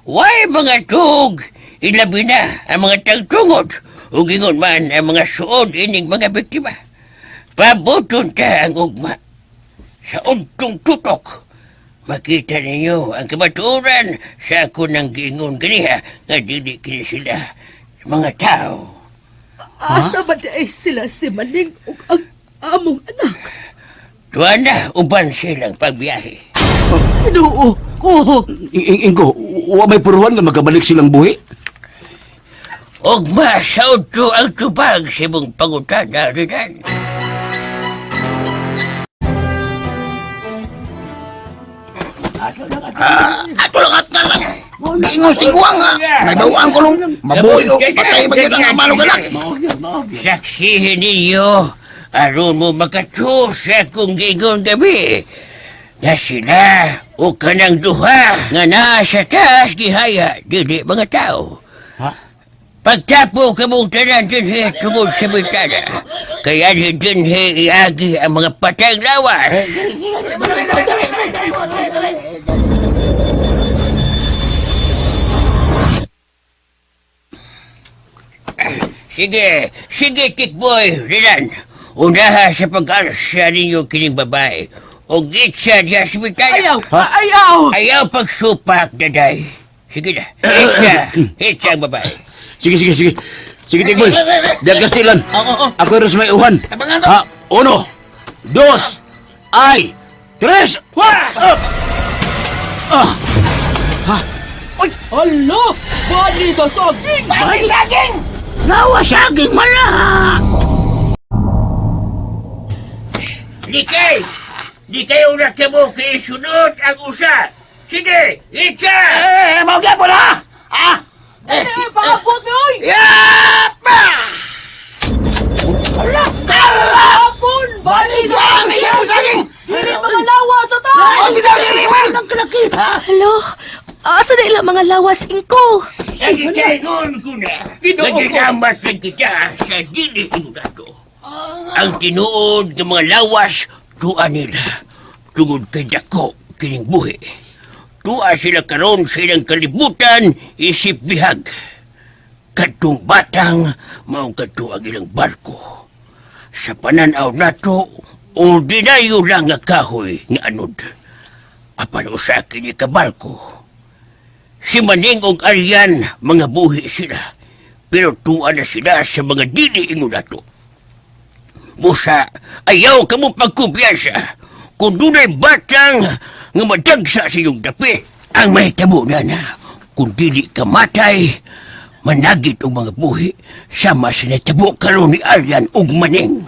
Way mga tug, ilabi na ang mga tagtungod, ug ingon man ang mga suod ining mga biktima. Pabuton ta ang ugma. Sa udtong tutok, makita ninyo ang kamatuoran sa ako ng giingon ganiha nga dili kini sila mga tao. Asa ba di ay sila si Maning ug ang among anak? Tuwa na, uban silang pagbiyahe. Ginoo ko. Ingko, wa may puruhan nga magkabalik silang buhi? Ugma sa udto ang tubag sa imong pangutana, Renan. Ato lang at na lang. Giingos tingwang ha. Nagbawaan ko nung mabuhi o patay ba yun ang amalong anak. Saksihin ninyo, aron mo makatso sa akong gingon gabi. Na sila o kanang duha nga naa sa taas gihaya dili mga tao. Pagtapo kamong tanan dinhi tungod sa bintana. Kaya dinhi iagi ang mga patayng lawas. Sige, sige, Tikboy, Rilan. Unaha sa pag-alsa ninyo kining babae. O gitsa diya sa bintana. Ayaw! Ayaw! Ayaw pagsupak, daday. Sige na. Hitsa. Hitsa ang babae. Sige, sige, sige. Sige, Tikboy. Diyan ka silan. Ako rin sa may uhan. Ha? Uno, dos, ay, tres! Up! Ay, hala! Bali sa saging! Bali saging! Lawa saging mala! Likay! Di kayo na kamo kay sunod ang usa. Sige, hitsa! Eh, mau po na! Ah! Eh, paabot ni oy! Yapa! Apon! Bali sa saging! Dili mga lawa sa taas! Hello? Asa na ilang mga lawas, Ingko? Sa gitagon ko na. Ginoo ko. Nagdadamat lang kita sa dili inurato. Ang tinuod ng mga lawas, tuwa nila. Tungod kay dako kining buhi. Tuwa sila karon sa ilang kalibutan, isip bihag. Kadtong batang, mao kadto ang ilang barko. Sa pananaw nato, ordinaryo lang nga kahoy nga anod. Apan usa kini ka barko. Si Maning og Aryan, mga buhi sila. Pero tuwa na sila sa mga dili ingunato. Busa, ayaw ka mo pagkumpiyansa. Kung dunay batang nga madagsa sa iyong dapi, ang mahitabo na na. Kung dili ka matay, managit og mga buhi sama sa natabo karon ni Aryan og Maning.